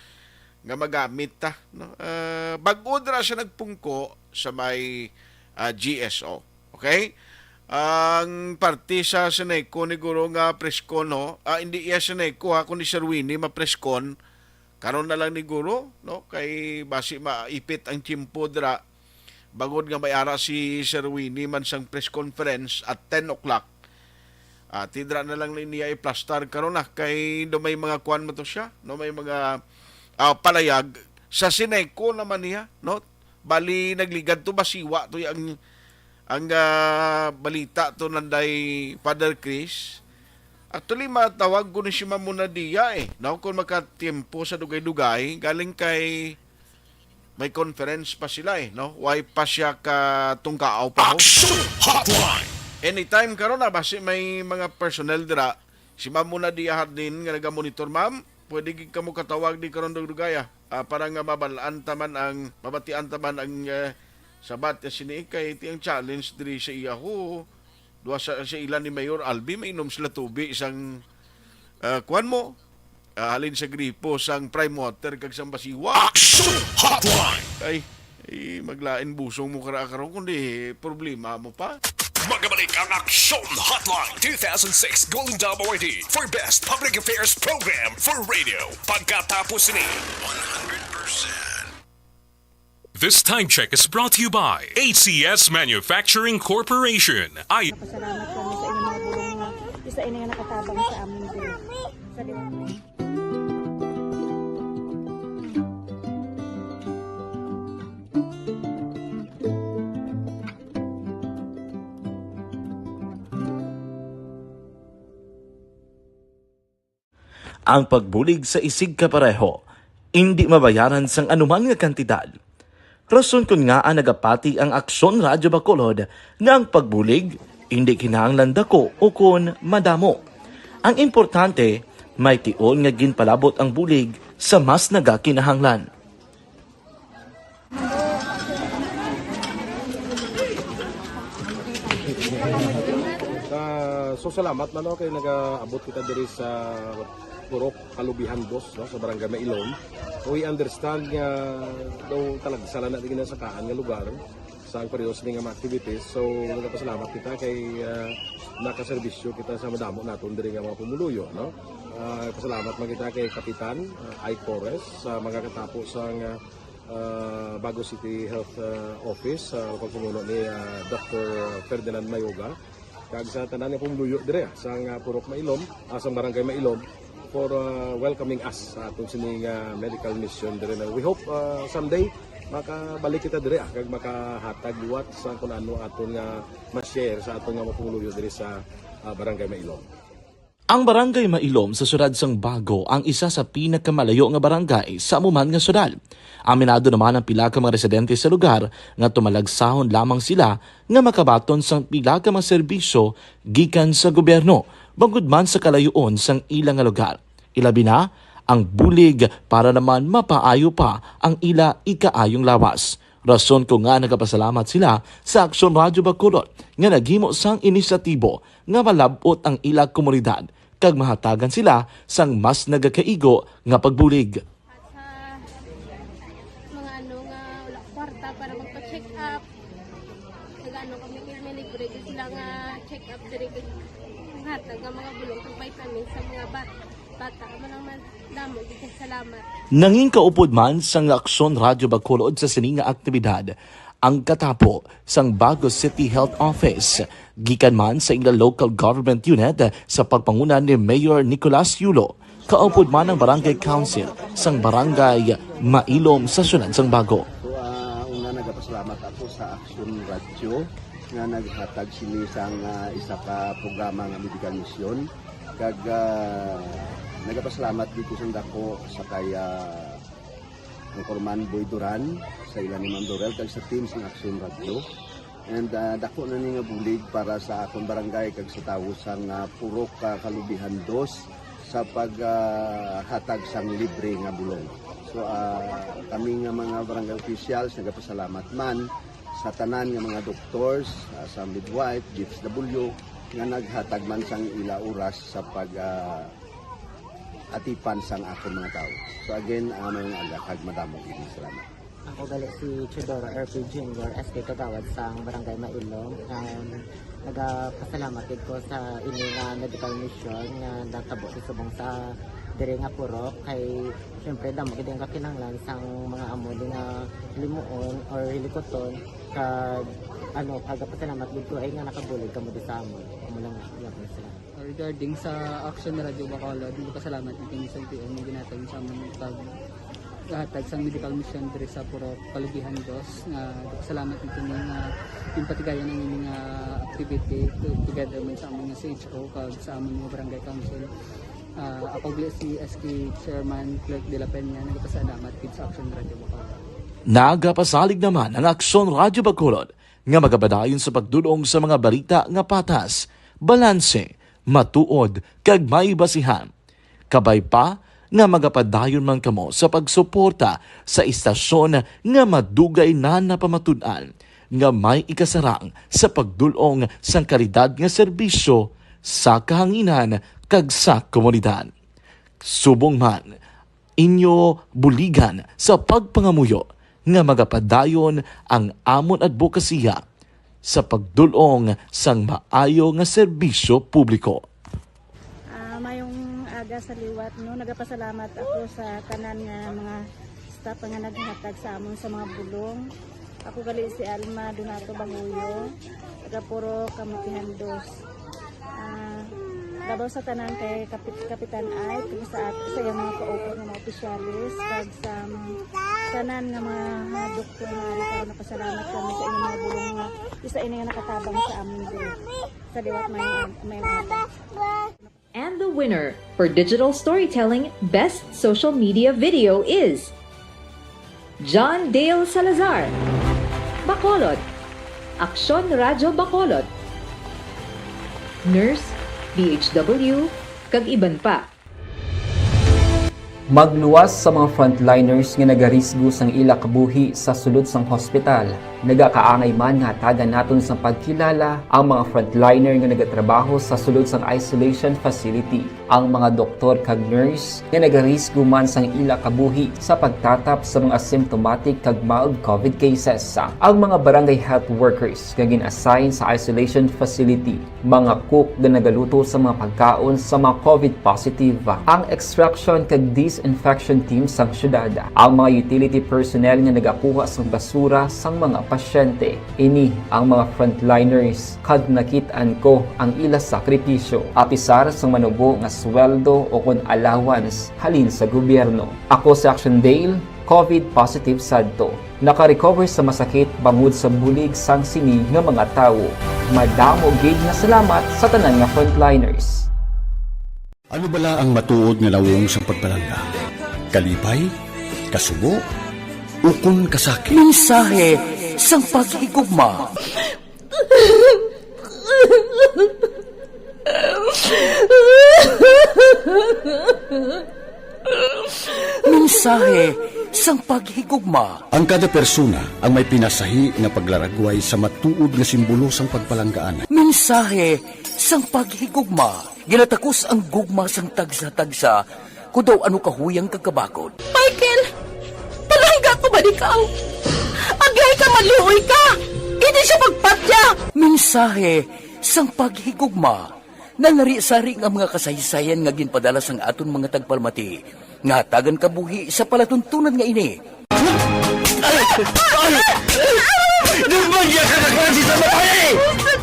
nga magamit ta, no? Ah, bag-o dira siya nagpungko sa may, ah, G S O. Okay? Ang parte sa Seneco ni guro nga preskon, no? Ah, hindi iya Seneco, ha, kundi Sir Winnie mapreskon. Karon na lang ni guro, no? Kay basi maipit ang tiyempo dira. Bangod nga may ara si Sir Winnie man sang press conference at ten o'clock. Ah, ti dira na lang ni niya iplastar karon na kay do may mga kuan mo to siya, no? May mga, ah, palayag sa Seneco naman niya, no? Bali, nagligad to, basiwa to ang, ang, ah, balita to nanday Father Chris. Actually, matawag ko ni si Ma'am Mona Dia, eh, no? Kung makatiempo sa dugay-dugay, galing kay may conference pa sila, eh, no? Way pa siya ka tungkaaw pa ho. Action Hotline! Anytime karon na, basi may mga personnel dira. Si Ma'am Mona Dia Hardin nga nagamonitor, ma'am. Pwede gid kamo katawag di karon dugdugay, ah. Ah, para nga mabalaan ta man ang, mabatian ta man ang, eh, sabat niya sini kay ti ang challenge diri sa iya ho. Duha sa, sa ila ni Mayor Albi, mainom sila tubi isang, ah, kuwan mo, ah, halin sa gripo sang Prime Water kag sang Basiwa. Action Hotline! Ay, ay, maglain busong mo kara karon kundi problema mo pa. Magabalik ang Action Hotline two thousand six Golden Dome Awardee for Best Public Affairs Program for Radio. Pagkatapos ni one hundred percent. This time check is brought to you by A C S Manufacturing Corporation. Ay, Pasalamat kami sa inyong mga guro nga isa ini nga nakatabang sa amin diri. Sa liwanag. Ang pagbulig sa isigkapareho indi mabayaran sang anuman nga kantidad. Rason kon ngaa nagapati ang Aksyon Radyo Bacolod nga ang pagbulig indi kinahanglan dako ukon madamo. Ang importante, may tion nga ginpalabot ang bulig sa mas nagakinahanglan. Ah, so, salamat man, no, kay nagaabot kita diri sa Purok Kalubihan Dos, no, sa Barangay Mailom. We understand nga daw talagsa lang na di ginasakaan nga lugar sa ang periodo sini nga mga activities. So, nagapasalamat kita kay, ah, nakaserbisyo kita sa madamo naton diri nga mga pumuluyo, no? Ah, pasalamat man kita kay Kapitan, ah, Ike Torres, sa mga katapo sang, ah, ah, Bago City Health, ah, Office, sa pagpamuno ni, ah, Doctor Ferdinand Mayoga, kag sa tanan nga pumuluyo diri, ah, sang, ah, Purok Mailom, ah, sang Barangay Mailom, for, ah, welcoming us sa aton sini nga medical mission diri na. We hope, ah, someday makabalik kita diri, ah, kag makahatag liwat sa kun ano aton nga ma-share sa aton nga mga pumuluyo diri sa, ah, Barangay Mailom. Ang Barangay Mailom sa siyudad sang Bago ang isa sa pinakamalayo nga barangay sa amo man nga siyudad. Aminado naman ang pila ka mga residente sa lugar nga tumalagsahon lamang sila nga makabaton sang pila ka mga serbisyo gikan sa gobyerno, bangod man sa kalayoon sang ila nga lugar. Ilabi na ang bulig para naman mapaayo pa ang ila ikaayong lawas. Rason ko nga nagapasalamat sila sa Aksyon Radyo Bacolod nga naghimo sang inisyatibo nga malab-ot ang ila komunidad kag mahatagan sila sang mas nagakaigo nga pagbulig. Gano kami kay may libre gid sila nga check-up diri, kag hatag nga mga bulong kag vitamins sa mga bat-, bata. Amo lang man, damo gid kay salamat. Nangin kaupod man sang Aksyon Radyo Bacolod sa sini nga aktibidad ang katapo sang Bago City Health Office, gikan man sa ila local government unit sa pagpanguna ni Mayor Nicolas Yulo. Kaupod man ang Barangay Council sang Barangay Mailom sa siyudad sang Bago. So, ah, una, nagapasalamat ako sa Action Radio nga naghatag sini sang, ah, isa ka programa nga medical mission. Kag, ah, nagapasalamat dito sa dako sa kay, ah, Anchorman Boy Duran, sa ila ni Ma'am Dorel, kag sa team sang Action Radio. And, ah, dako na ni nga bulig para sa akon barangay kag sa tawo sang, ah, Purok, ah, Kalubihan Dos sa pag, ah, hatag sang libre nga bulong. So, ah, kami nga mga barangay officials nagapasalamat man sa tanan nga mga doctors, ah, sa midwife, D S W, nga naghatag man sang ila oras sa pag, ah, atipan sang akon mga tawo. So again, ah, may mga aga kag madamo gid nga salamat. Ako gali si Teodoro R P Junior, S K Kagawad sang Barangay Mailom. Um, nagapasalamat gid ko sa ini nga medical mission nga natabo sa subong sa diri nga purok. Kay, syempre, damo gid ang kakinahanglan sang mga amo di nga limuon or hilikuton. Kag, ano, nagapasalamat gid ko ay nga nakabulig kamo di sa amon. Amo lang, iya ko na sila. Regarding sa Action Radio Bacolod, nagpasalamat gid kami sa N P O nga ginhatag sa amon pag hatag sang medical mission diri sa Purok Kalubihan Dos, nga nagpasalamat gid kami nga ginpatigayon ang ini nga activity to-, together man sa amon nga C H O kag sa amon nga barangay council. Ah, ako gali si S K Chairman Clerk de la Peña, nagpasalamat gid sa Action Radio Bacolod. Nagapasalig naman ang Action Radio Bacolod nga magapadayon sa pagdul-ong sa mga balita nga patas, balanse, matuod, kag may basihan. Kabay pa nga magapadayon man kamo sa pagsuporta sa istasyon nga madugay na napamatud-an nga may ikasarang sa pagdul-ong sang kalidad nga serbisyo sa kahanginan kag sa komunidad. Subong man, inyo buligan sa pagpangamuyo nga magapadayon ang amon adbokasiya sa pagdul-ong sang maayo nga serbisyo publiko. Ah, mayong aga sa liwat, no? Nagapasalamat ako sa tanan nga mga staff nga naghatag sa amon sa mga bulong. Ako gali si Alma Donato Banguyo, taga Purok Kalubihan Dos. Ah, labaw sa tanan kay Kapit-, Kapitan Ike, kag sa at-, sa iyang mga kaupod nga mga opisyalis, kag sa mga tanan nga mga, mga doktor nga ari karon, nagapasalamat kami sa inyong mga bulong nga isa ini nga nakatabang sa amin diri. Sa liwat, may, may, may And the winner for digital storytelling best social media video is John Dale Salazar, Bacolod, Aksyon Radyo Bacolod, Nurse, D H W, kag iban pa. Magluwas sa mga frontliners nga nagarisgo sang ila kabuhi sa sulod sang hospital. Nagakaangay man nga hatagan naton sang pagkilala ang mga frontliner nga nagatrabaho sa sulod sang isolation facility, ang mga doktor kag nurse nga nagarisgo man sang ila kabuhi sa pagtatap sa mga asymptomatic kag mild COVID cases, ang mga barangay health workers nga gin-assign sa isolation facility, mga cook nga nagaluto sa mga pagkaon sa mga COVID positive, ang extraction kag disinfection team sang syudad, ang mga utility personnel nga nagakuha sang basura sang mga pasyente. Ini ang mga frontliners, kag nakit-an ko ang ila sakripisyo, apisar sang manubo nga sweldo o kon allowance halin sa gobyerno. Ako si Action Dale, COVID positive sadto. Naka-recover sa masakit bangod sa bulig sang sini nga mga tawo. Madamo gid nga salamat sa tanan nga frontliners. Ano bala ang matuod nga nawong sang pagpalangga? Kalipay? Kasubo? Ukon kasakit? Mensahe sang paghigugma. Mensahe sang paghigugma. Ang kada persona ang may pinasahi nga paglaragway sa matuod nga simbolo sang pagpalanggaan. Mensahe sang paghigugma. Ginatakos ang gugma sang tagsa-tagsa, kon daw ano kahuyang kag kabakod. Michael, palangga ko ba ikaw? Agihay ka, maluoy ka! Hindi siya magpatya! Mensahe sang paghigugma. Nanari-sari nga mga kasaysayan nga ginpadala sang aton mga tagpalamati nga hatagan kabuhi sa palatuntunan nga ini. Ay! Ay! Ay! Nagmanyag ka na klase sa babae!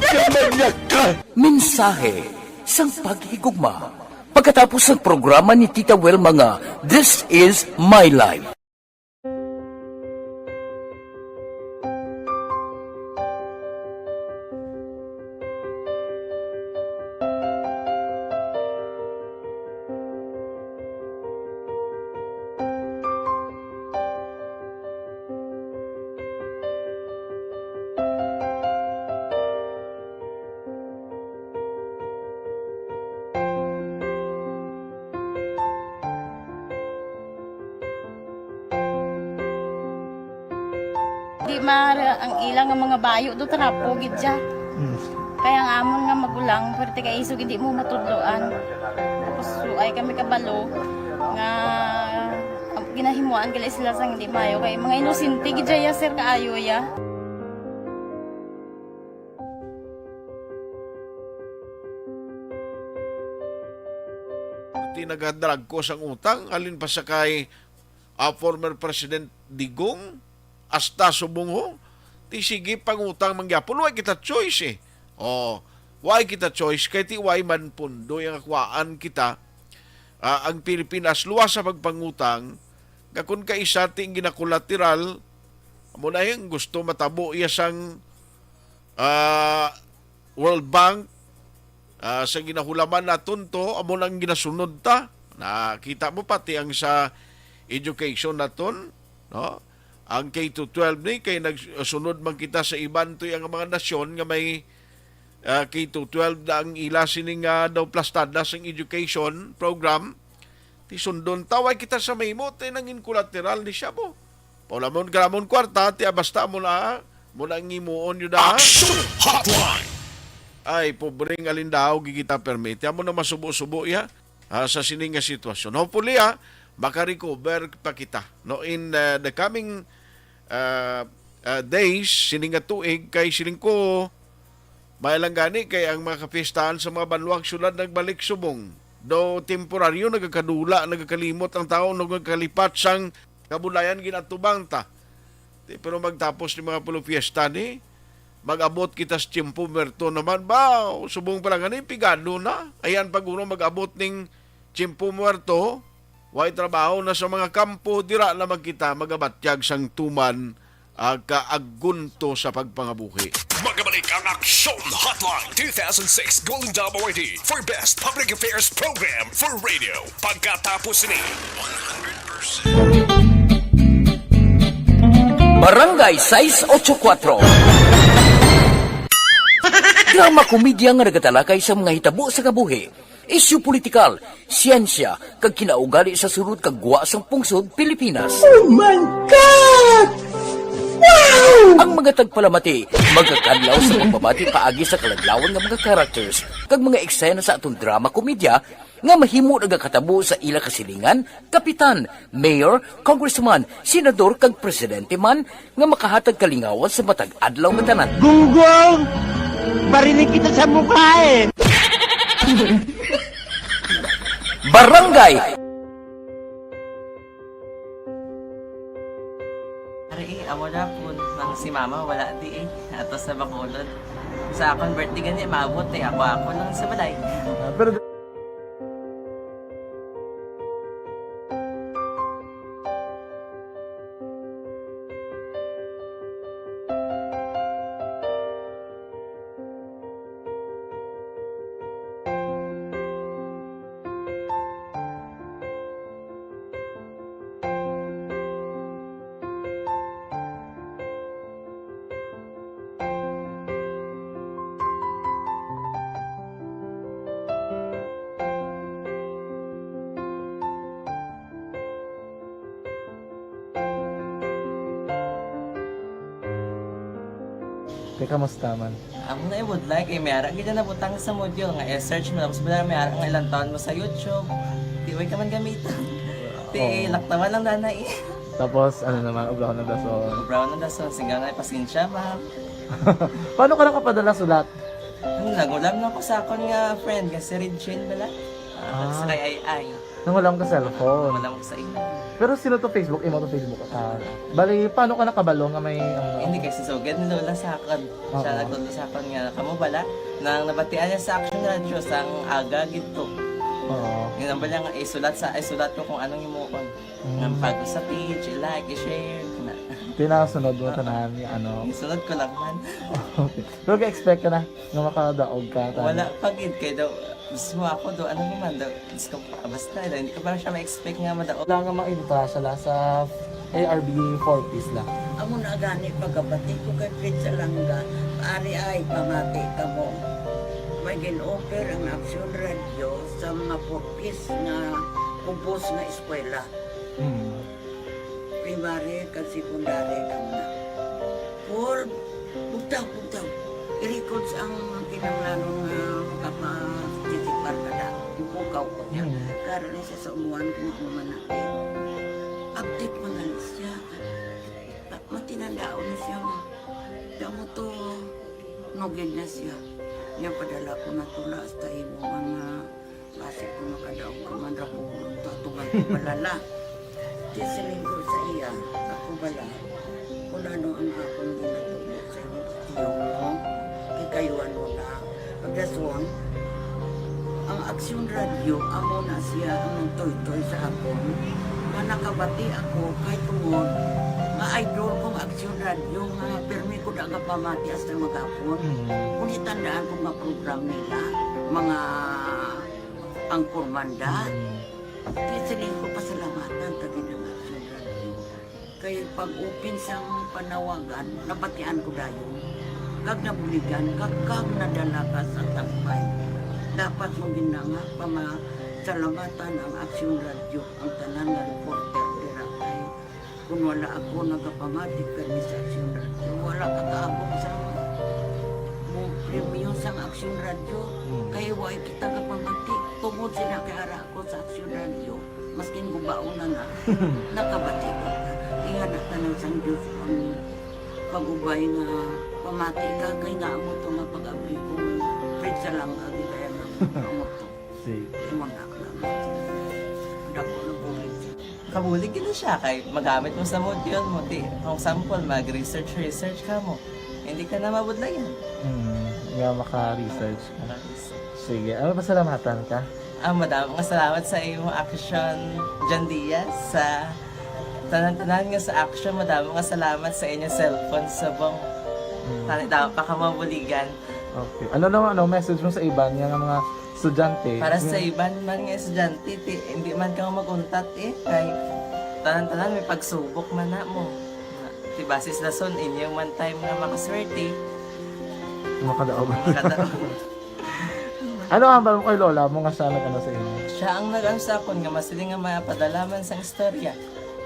Nagmanyag ka! Mensahe sang paghigugma. Pagkatapos ng programa ni Tita Wilma nga This Is My Life. Di ma-, ang ila nga mga bayo do trapo gid siya. Mm. Kaya ang amon nga magulang, pwerte kay iso gid di mo matudloan. Tapos suay kami kabalo nga ginahimuan gali sila sang hindi maayo kay mga inosente gid siya, sir, kaayo ya. Ti nagadrag ko sang utang, halin pa sa kay, ah, former President Digong, hasta subong ho, ti sige pangutang man gyapon. Wa kita choice, eh. Oh, wa kita choice, kay ti wa man pundo ang akwaan kita, ah, ang Pilipinas luwas sa pagpangutang, nga kun kaisa ti ang ginakolateral, amo na yung gusto matabo iya sang, ah, World Bank, ah, sa ginahulaman naton to, amo nang ginasunod ta. Nakita mo pati ang sa education naton, no? Ang K to twelve ni, kay nagsunod man kita sa iban to ang mga nasyon nga may, ah, K to twelve na ang ila sini nga daw plastada sang education program. Ti sundon ta, way kita sa mahimo, ti nangin collateral ni siya mo. Paulamon ka namon kwarta, ti, ah, basta mo na, mo na ang himuon yun, ah. Action Hotline! Ay, pobreng alindaw, gigita permit. Amo na masubo-subo, ya. Ah, sa sining nga sitwasyon. Hopefully, ah, makarecover pa kita, no, in, ah, the coming, ah, ah, days, sining nga tuig, kay siling ko, may lang gani kay ang mga kapistahan sa mga banwag syudad nagbalik subong. Daw temporaryo, nagakadula, nagakalimot ang tawo, nagakalipat sang kabulayan ginatubang ta. Ti, pero magtapos ni mga pulo fiesta ni, mag-abot kita sa tiyempo muerto naman ba? Subong pa lang ani, pigado na. Ayan, pag uno mag-abot ning tiyempo muerto, way trabaho na sa mga kampo, dira naman kita magabatyag sang tuman, ah, kaagunto sa pagpangabuhi. Magabalik ang Aksyon Hotline two thousand six Golden Dome Awardee for Best Public Affairs Program for Radio. Pagkatapos ni Barangay sais ocho kuatro. Drama komedya nga nagatalakay sa mga hitabo sa kabuhi, isyu politikal, siyensya, kag kinaugali sa sulod kag gwa sang pungsod Pilipinas. Oh my God! Wow! Ang mga tagpalamati magakadlaw sa pagbabati paagi sa kaladlawan nga mga characters kag mga eksena sa aton drama komedya nga mahimo nagakatabo sa ila kasilingan, kapitan, mayor, congressman, senador, kag presidente man nga makahatag kalingawan sa matag adlaw nga tanan. Gunggong! Barinig kita sa mukha eh! Barangay! Ari, eh, amo na po, nang si mama wala di eh. Ato sa Bacolod. Sa akong birthday gani, maabot eh. Ako, ako lang sa balay. Ah, pero Te, kamusta man? Amo na i-would like, eh, may ara gid na nabutang sa module nga i-search mo, tapos wala may ara nga ilang taon mo sa YouTube. Di way ka man gamiton. Ti, oo, laktawan lang, nanay. Tapos, ano naman, obrahon ng dason. Obrahon ng dason, siga na, pasensya, ma'am. Paano ka nakapadala sulat? Ang nagulam na ko sa akon nga friend nga si Regine bala. Ah, Ah. sa kay Ay Ay. Nangulam ka cellphone. Wala ko sa imo. Pero sino to Facebook? Imo to Facebook account? Bali, paano ka nakabalo nga may, ano? Hindi, kay si Sugad ni Lola sa akon. Siya Oo. nagtudlo sa akon nga, kamo bala, nang nabatian niya sa Action Radio sang aga gid to. Oo. Yun ang bala nga, isulat sa, isulat ko kung anong himuon. Mm. Nga pag sa page, i-like, i-share, na. Tinasunod mo Ah. tanan, ano? Isunod ko lang man. Okay. Pero ka-expect ka na nga makadaog ka, tama? Wala pa gid, kay daw, mismo ako daw, ano naman daw, Diyos ko, basta daw, hindi ko pa siya ma-expect nga madaog. Wala nga maintra siya la sa A R B four Ps la. Amo na gani pagkabati ko kay Fred Salanga, ari ay pamati kamo. May gin-offer ang Action Radio sa mga four Ps nga ubos nga eskwela. Mm. Primary kag secondary kamo na. Paul, bugtaw, bugtaw. I-records ang kinahanglanon nga makapatisipar ka na. Ipukaw ko niya. Mm. Karon ni siya sa umuan kung ano man na. Update man gani siya. Ah, matinandaon na siya, ma. Damo to, nugid na siya. Niya padala ko na tula hasta imo mga Basi kung makadaog ka man ra ko, tutungan ko balala. Di siling ko sa iya, ako bala, kung ano ang akong ginatubo sa iyo, iyo mo, kikayuan mo na. Pagdason, ang Aksyon Radio, amo na siya ang nagtoytoy sa akon. Nga nakabati ako kay tungod nga idol kong Aksyon Radio, nga pirmi ko da nga pamati hasta maghapon. Mm. Kung itandaan ko nga program nila, mga Ang Kurmanda. Mm. Kaya siling ko pasalamatan ta gid ang Action Radio. Kay pag-open sang panawagan, nabatian ko dayon. Kag nabuligan, kag, kag nadala ka sa tampay. Dapat mo gid na nga pamasalamatan ang Action Radio, ang tanan nga reporter dira kay Kung wala ako nagapamati permi sa Aksyon Radio, wala ka kaabot sa mo premyo sang Aksyon Radio. Mm. Kay wala kita gapamati. Tungod sila kay ara ako sa Aksyon Radio, maskin gubaon na na, nakabati ko. Ingana tanan sang Diyos ang pag-ubay nga pamati ka, kay nga amo to nga pag-abri ko, Fred Salanga, di kaya nga amo to. Sige. Imo na lang. Dako na bulig. Kabulig gid na siya kay magamit mo sa module mo. Di, kung sample, mag-research, research ka mo. Hindi ka na mabudlayan. Hmm, nga maka-research ka. Maka-research. Sige, ano, pasalamatan ka? Ah, madamo nga salamat sa imo Action, John Diaz, sa tanan-tanan nga sa Action. Madamo nga salamat sa inyo cellphone subong. Hmm. Tani, damo pa ka mabuligan. Okay. Ano naman, ano, message mo sa iban nga, nga mga estudyante? Para sa iban man nga estudyante, ti, hindi man ka mag-untat, eh, kay tanan-tanan may pagsubok man na mo. Ti, base sa lason, inyo man time nga makaswerte. Makadaog. Makadaog. Ano ang hambal mo kay lola mo nga siya nag-ano sa inyo? Siya ang nag-ano sa akon nga masiling nga mapadala man sang istorya.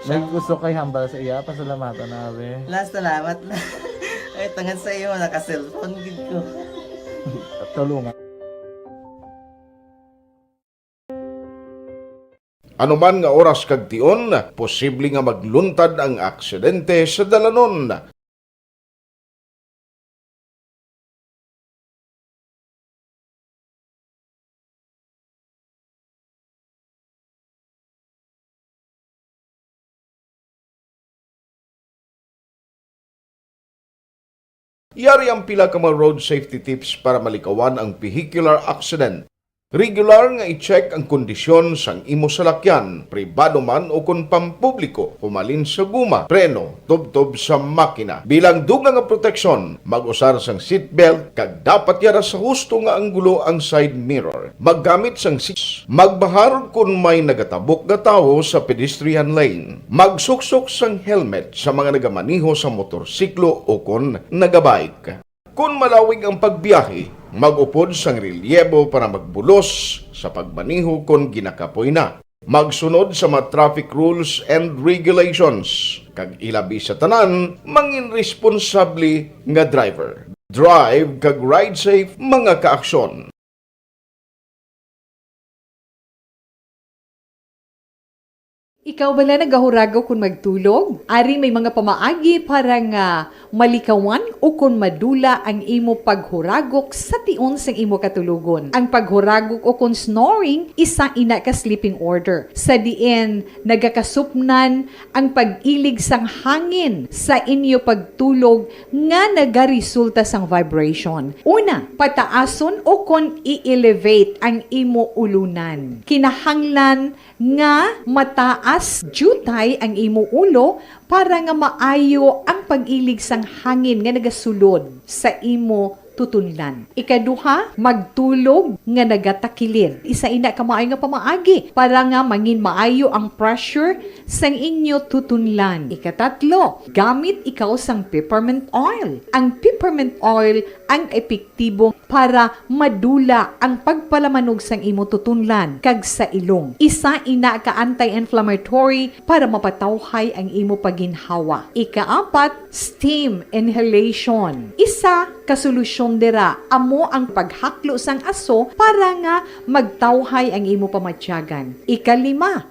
May gusto kay hambal sa iya, pasalamatan na, abi. La, salamat na. Ay, tungod sa iyo, naka-cellphone gid ko. Tulungan. Anuman nga oras kag tion, posible nga magluntad ang aksidente sa dalanon. Yari ang pila ka mga road safety tips para malikawan ang vehicular accident. Regular nga i-check ang kondisyon sang imo salakyan, pribado man o kon pampubliko, humalin sa guma, preno, tubtob sa makina. Bilang dugang nga proteksyon, mag-usar sang seatbelt kag dapat yara sa husto nga anggulo ang side mirror. Maggamit sang seat, magbahar kon may nagatabok nga tawo sa pedestrian lane. Magsuksok sang helmet sa mga nagamaneho sa motorsiklo o kon nagabike. Kon malawig ang pagbiyahe, mag-upod sang relyebo para magbulos sa pagmaneho kon ginakapoy na. Magsunod sa mga traffic rules and regulations, kag ilabi sa tanan, mangin responsable nga driver. Drive kag ride safe, mga ka-aksyon. Ikaw bala nagahuragaw kon magtulog? Ari may mga pamaagi para nga malikawan ukon madula ang imo paghuragok sa tion sang imo katulogon. Ang paghuragok ukon snoring, isa ina ka sleeping order, sa diin nagakasupnan ang pag-ilig sang hangin sa inyo pagtulog nga nagaresulta sang vibration. Una, pataason ukon i-elevate ang imo ulunan. Kinahanglan nga mataas diutay ang imo ulo para nga maayo ang pag-ilig sang hangin nga nagasulod sa imo tutunlan. Ikaduha, magtulog nga nagatakilid. Isa ina ka maayo nga pamaagi para nga mangin maayo ang pressure sang inyo tutunlan. Ikatatlo, gamit ikaw sang peppermint oil. Ang peppermint oil ang epektibo para madula ang pagpalamanog sang imo tutunlan kag sa ilong. Isa ina ka anti-inflammatory para mapatawhay ang imo paginhawa. Ikaapat, steam inhalation. Isa ka solusyon dira amo ang paghaklo sang aso para nga magtawhay ang imo pamatyagan. Ikalima,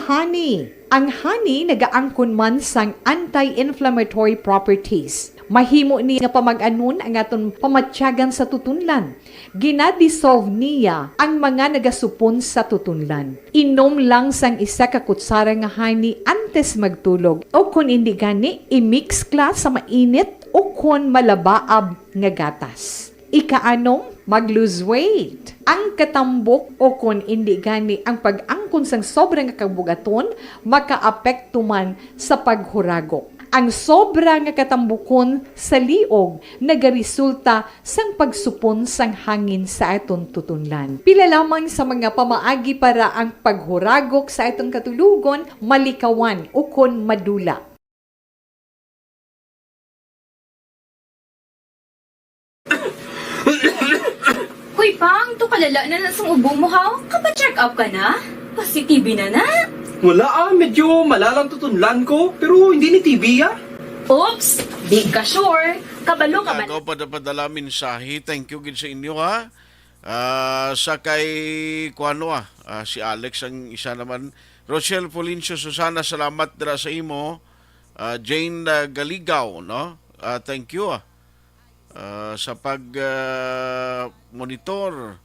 honey. Ang honey nagaangkon man sang anti-inflammatory properties. Mahimo ni nga pamag-anon ang aton pamatyagan sa tutunlan. Gina-dissolve niya ang mga nagasupon sa tutunlan. Inom lang sang isa ka kutsara nga honey antes magtulog, o kon indi gani, i-mix kla sa mainit o kon malabaab nga gatas. Ikaanom, mag-lose weight. Ang katambok o kon indi gani ang pag-angkon sang sobra nga kabug-aton makaapekto man sa paghuragok. Ang sobra nga katambukon sa liog nagaresulta sang pagsupon sang hangin sa aton tutunlan. Pila lamang sa mga pamaagi para ang paghuragok sa aton katulogon malikawan ukon madula. Hoy, Pang, to kalala na na sang ubo mo, ha? Kapa-check up ka na? Pasi-T B na na? Wala, ah, medyo malalang tutunlan ko, pero hindi ni T B, ah. Oops, di ka sure. Kabalo ka man. Agaw pa dapat dala mensahe. Thank you gid sa inyo, ha. Ah, sa kay kuano, ah, ah, si Alex ang isa naman. Rochelle Polincio Susana, salamat dira sa imo. Ah, Jane, ah, Galigaw, no? Ah, thank you, ah. Ah, sa pag, ah, monitor.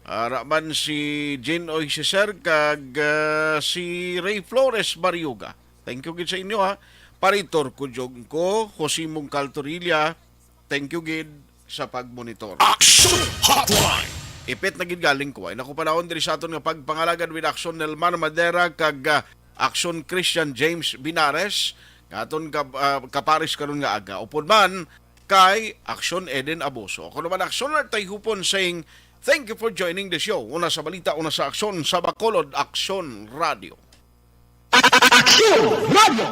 Ah, ra man si Jane Oy Siser kag, ah, si Ray Flores Barriuga. Thank you gid sa inyo, ha. Paritor ko jog ko, Jose Mungcal Torilla. Thank you gid sa pagmonitor. Action Hotline. Ipit na gid galing ko. Ay, naku, panahon diri sa aton nga pagpangalagad with Action Nelmar Madera kag, ah, Action Christian James Binares, nga aton ka, ah, kapares karon nga aga. Upod man kay Action Eden Abuso. Ako naman, Action Art Tayhupon, saying, thank you for joining the show. Una sa balita, una sa aksyon, sa Bacolod, Action Radio. Action Radio.